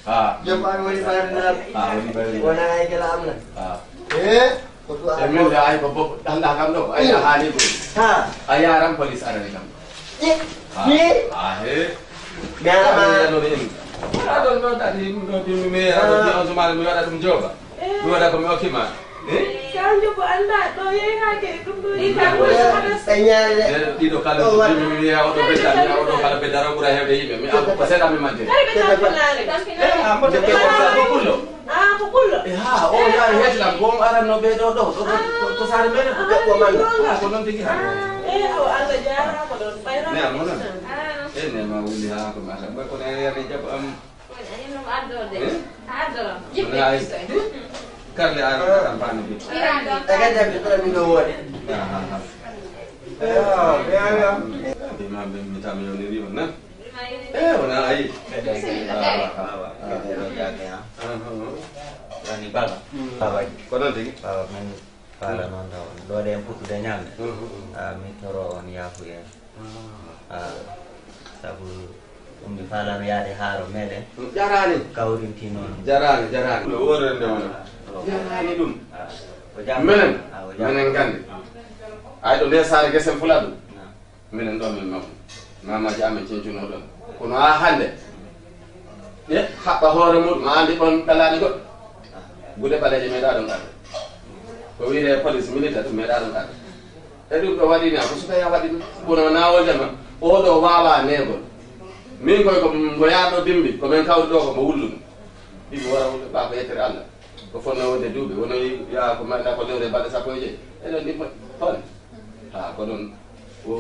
Ah. Joom am woni bayrinaaɓe. Ah, woni bayrinaaɓe. Wona ay gila am na. Ah. Eh, ko ɗum e min de ay ko bob, ɗanɗa kam ɗo, ay a haali ko. Ha. A yaran police arani kam. Ye. Ah. Ye. Ah, he. Mi ala ma. Aɗon ɗo tati ɗum ɗo bimmi mi aɗa ɗum on sumaare mi waɗa ɗum jooba. Mi waɗa ko mi okki ma. Eh? Kanjo ko annda ɗo yehi ha kadi ɗum ɗo yehi ka ko. Ɓe ñaare. Ɗiɗo kala bimmi mi ya oɗo bedda mi ya oɗo kala bedda ro ɓura hewde yimɓe mi am ko seeɗa mi majje. Kadi ɓe tampinaani. Eh, am ko ko kullo. Ah, ko kullo. Eh, ha o yaari heetulam ko on aranno ɓe ɗo ɗo ɗo to saare meɗen ko debbo man. Ah, ko noon tigi ha. Eh, o Allah jaaraama ɗon. Ɓayra. Ne am non. Eh, ne ma wuli ha ko mata. Ko ne yari jabbo am. Woni añi ɗum addoode. Eh? Addoram. Wona ay. Karle ar kam paami bi. Iraande. Tagad jam ɓe ɓura min ɗo woode. Ah, ah, ah. Imam ɓe mi tami yoniri on nan. Eh, wona ay. Bismillah. Ah, ah, ah. Ah, ah, ah. Woni baba. Baba. Ko noon tigi. Baba men. Faala noon taw ɗo ɗen puɗɗude ñamde. Mhm, mhm. Ah, mi toro on yaafuye. Ah. Ah, sabu ɗum mi faalano yaade haaro meɗen. Jaraani. Kawrinti noon. Jaraani, jaraani. No woorande wona. Jaraani ɗum. Ah, o jam. Menen, ah, o jam. Menen nganndi. Ay ɗo nde saare gesen fula ɗum. Ah. Minen ɗo min mawni. Mamaji amen cencuno ɗon. Kono haa hannde, ɓe haɓɓa hoore muɗum, a anndi ɓon ɗalaani goɗɗo. Gude ɓaleeje meeɗa ɗon arde. Ko wiyde police militaire ɗum meeɗa ɗon arde. E ɗum ɗo waɗi ni, a ko suka ya waɗi ɗum. Kono na wonde ma, oɗo waawa neegol. Min koy ko mbo yaarɗo bimbi, ko min kawri ɗo ko mbo wulluno. Bimbi wara wullude, ɓa ko yettere Allah. Ko fotnoo wonde duuɓi, wono yaa ko mbaɗa ko lewre balɗe sappo e joy. Eɗen ɗi moƴƴi. Hol? Ha, ko ɗum. Ko,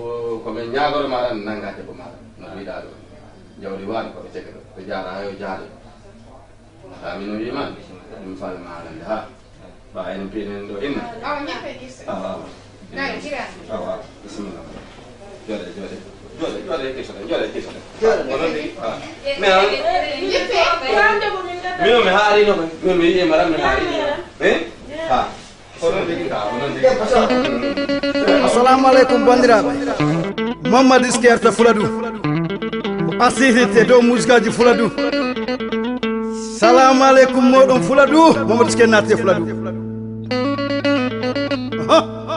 ko min ñaagoro ma tan, nannga debbo ma tan. No mbiɗa ɗo. Jawdi waani ko ɓe ceke ɗo. Ɓe jaara, yo jaare. Ha, min o wiima. Ɗum faale ma tan, ha. Ba, en piinen ɗo inna. Awa, ñappe gis. Awa, awa. Awa, bisimilla. Jooɗe, jooɗe. Jooɗe, jooɗe, kisoɗe, jooɗe, kisoɗe. Jooɗe. Onon tigi, ha. Mais, ha. Ñappe. Mino mi haarino ko. Min mi yi'e maram mi haarino. Eh? Ha. Onon tigi, ha, onon tigi. Assalamu alaikum, bandiraɓe. Mamadou Iskerte Fuladu. Ko asihite dow muskaji Fuladu. Salamu alaikum, moɗon Fuladu. Mamadou Iskerte natte Fuladu. Aha.